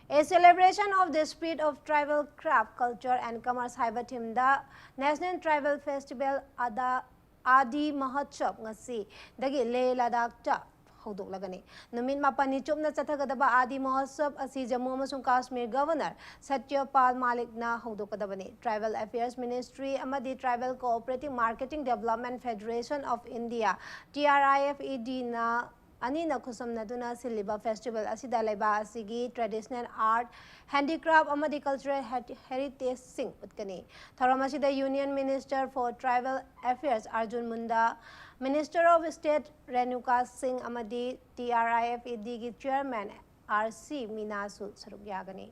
A celebration of the spirit of tribal craft, culture and commerce ꯍꯥꯏꯕ themeꯗ National Tribal Festival ꯑꯥꯗꯥ, ꯑꯥꯗꯤ ꯃꯍꯣꯠꯁꯕ ꯉꯁꯤꯗꯒꯤ ꯂꯦꯍ ꯂꯗꯥꯈꯇ ꯍꯧꯗꯣꯛꯂꯒꯅꯤ꯫ ꯅꯨꯃꯤꯠ ꯃꯥꯄꯟꯅꯤ ꯆꯨꯞꯅ ꯆꯠꯊꯒꯗꯕ ꯑꯥꯗꯤ ꯃꯍꯣꯠꯁꯕ ꯑꯁꯤ ꯖꯝꯃꯨ ꯑꯃꯁꯨꯡ Kashmir Governor ꯁꯇ꯭ꯌꯄꯥꯜ ꯃꯥꯂꯤꯛꯅ ꯍꯧꯗꯣꯛꯀꯗꯕꯅꯤ꯫ Tribal Affairs Ministry ꯑꯃꯗꯤ Tribal Cooperative Marketing Development Federation of India, T R I F E D ꯅ ꯑꯅꯤꯅ ꯈꯨꯠꯁꯝꯅꯗꯨꯅ ꯁꯤꯜꯂꯤꯕ festival ꯑꯁꯤꯗ ꯂꯩꯕꯥꯛ ꯑꯁꯤꯒꯤ traditional art, handicraft ꯑꯃꯗꯤ cultural heri-, heritageꯁꯤꯡ ꯎꯠꯀꯅꯤ꯫ ꯊꯧꯔꯝ ꯑꯁꯤꯗ Union Minister for Tribal Affairs Arjun Munda, Minister of State Renuka ꯁꯤꯡ ꯑꯃꯗꯤ T R I F E Dꯒꯤ Chairman R C ꯃꯤꯅꯥꯁꯨ ꯁꯔꯨꯛ ꯌꯥꯒꯅꯤ꯫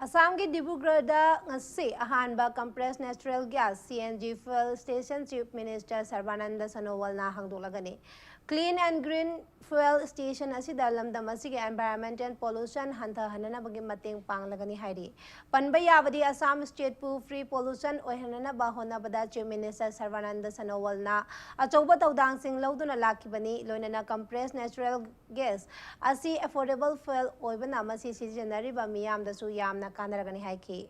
ꯑꯁꯥꯝꯒꯤ ꯗꯤꯕ꯭ꯔꯨꯒꯔꯗ ꯉꯁꯤ ꯑꯍꯥꯟꯕ compressed natural gas, C N G, fuel station Chief Minister ꯁꯔꯕꯥꯅꯟꯗ ꯁꯣꯅꯣꯋꯥꯜꯅ ꯍꯥꯡꯗꯣꯛꯂꯒꯅꯤ꯫ Clean and green fuel station ꯑꯁꯤꯗ ꯂꯝꯗꯝ ꯑꯁꯤꯒꯤ environmental pollution ꯍꯟꯊꯍꯟꯅꯅꯕꯒꯤ ꯃꯇꯦꯡ ꯄꯥꯡꯂꯒꯅꯤ ꯍꯥꯏꯔꯤ꯫ ꯄꯟꯕ ꯌꯥꯕꯗꯤ, ꯑꯁꯥꯝ stateꯄꯨ free pollution ꯑꯣꯏꯍꯟꯅꯅꯕ ꯍꯣꯠꯅꯕꯗ Chief Minister ꯁꯔꯕꯥꯅꯟꯗ ꯁꯣꯅꯣꯋꯥꯜꯅ ꯑꯆꯧꯕ ꯊꯧꯗꯥꯡꯁꯤꯡ ꯂꯧꯗꯨꯅ ꯂꯥꯛꯈꯤꯕꯅꯤ꯫ ꯂꯣꯏꯅꯅ compressed natural gas ꯑꯁꯤ affordable fuel ꯑꯣꯏꯕꯅ ꯃꯁꯤ ꯁꯤꯖꯤꯟꯅꯔꯤꯕ ꯃꯤꯌꯥꯝꯗꯁꯨ ꯌꯥꯝꯅ ꯀꯥꯟꯅꯔꯒꯅꯤ ꯍꯥꯏꯈꯤ꯫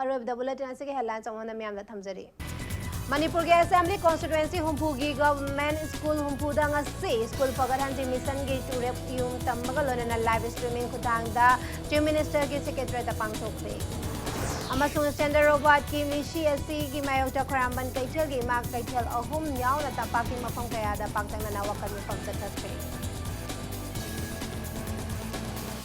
ꯑꯔꯣꯏꯕꯗ bulletin ꯑꯁꯤꯒꯤ headline ꯆꯥꯎꯅ ꯃꯤꯌꯥꯝꯗ ꯊꯝꯖꯔꯤ꯫ ꯃꯅꯤꯄꯨꯔꯒꯤ assembly constituency ꯍꯨꯝꯐꯨꯒꯤ government school ꯍꯨꯝꯐꯨꯗ ꯉꯁꯤ school ꯐꯒꯠꯍꯟꯁꯤ missionꯒꯤ ꯇꯨꯔꯦꯞ ꯌꯨꯝ ꯇꯝꯕꯒ ꯂꯣꯏꯅꯅ live streaming ꯈꯨꯠꯊꯥꯡꯗ Chief Ministerꯒꯤ secretariatꯇ ꯄꯥꯡꯊꯣꯛꯈ꯭ꯔꯦ꯫ ꯑꯃꯁꯨꯡ standard robotsꯀꯤ ꯃꯤꯁꯤ ꯑꯁꯤꯒꯤ ꯃꯥꯌꯣꯛꯇ ꯈ꯭ꯋꯥꯏꯔꯝꯕꯟ ꯀꯩꯊꯦꯜꯒꯤ ꯏꯃꯥ ꯀꯩꯊꯦꯜ ꯑꯍꯨꯝ ꯌꯥꯎꯅ ꯇꯝꯄꯥꯛꯀꯤ ꯃꯐꯝ ꯀꯌꯥꯗ ꯄꯥꯛꯇꯛꯅꯅ ꯋꯥꯀꯠ ꯃꯤꯐꯝ ꯆꯠꯊꯈ꯭ꯔꯦ꯫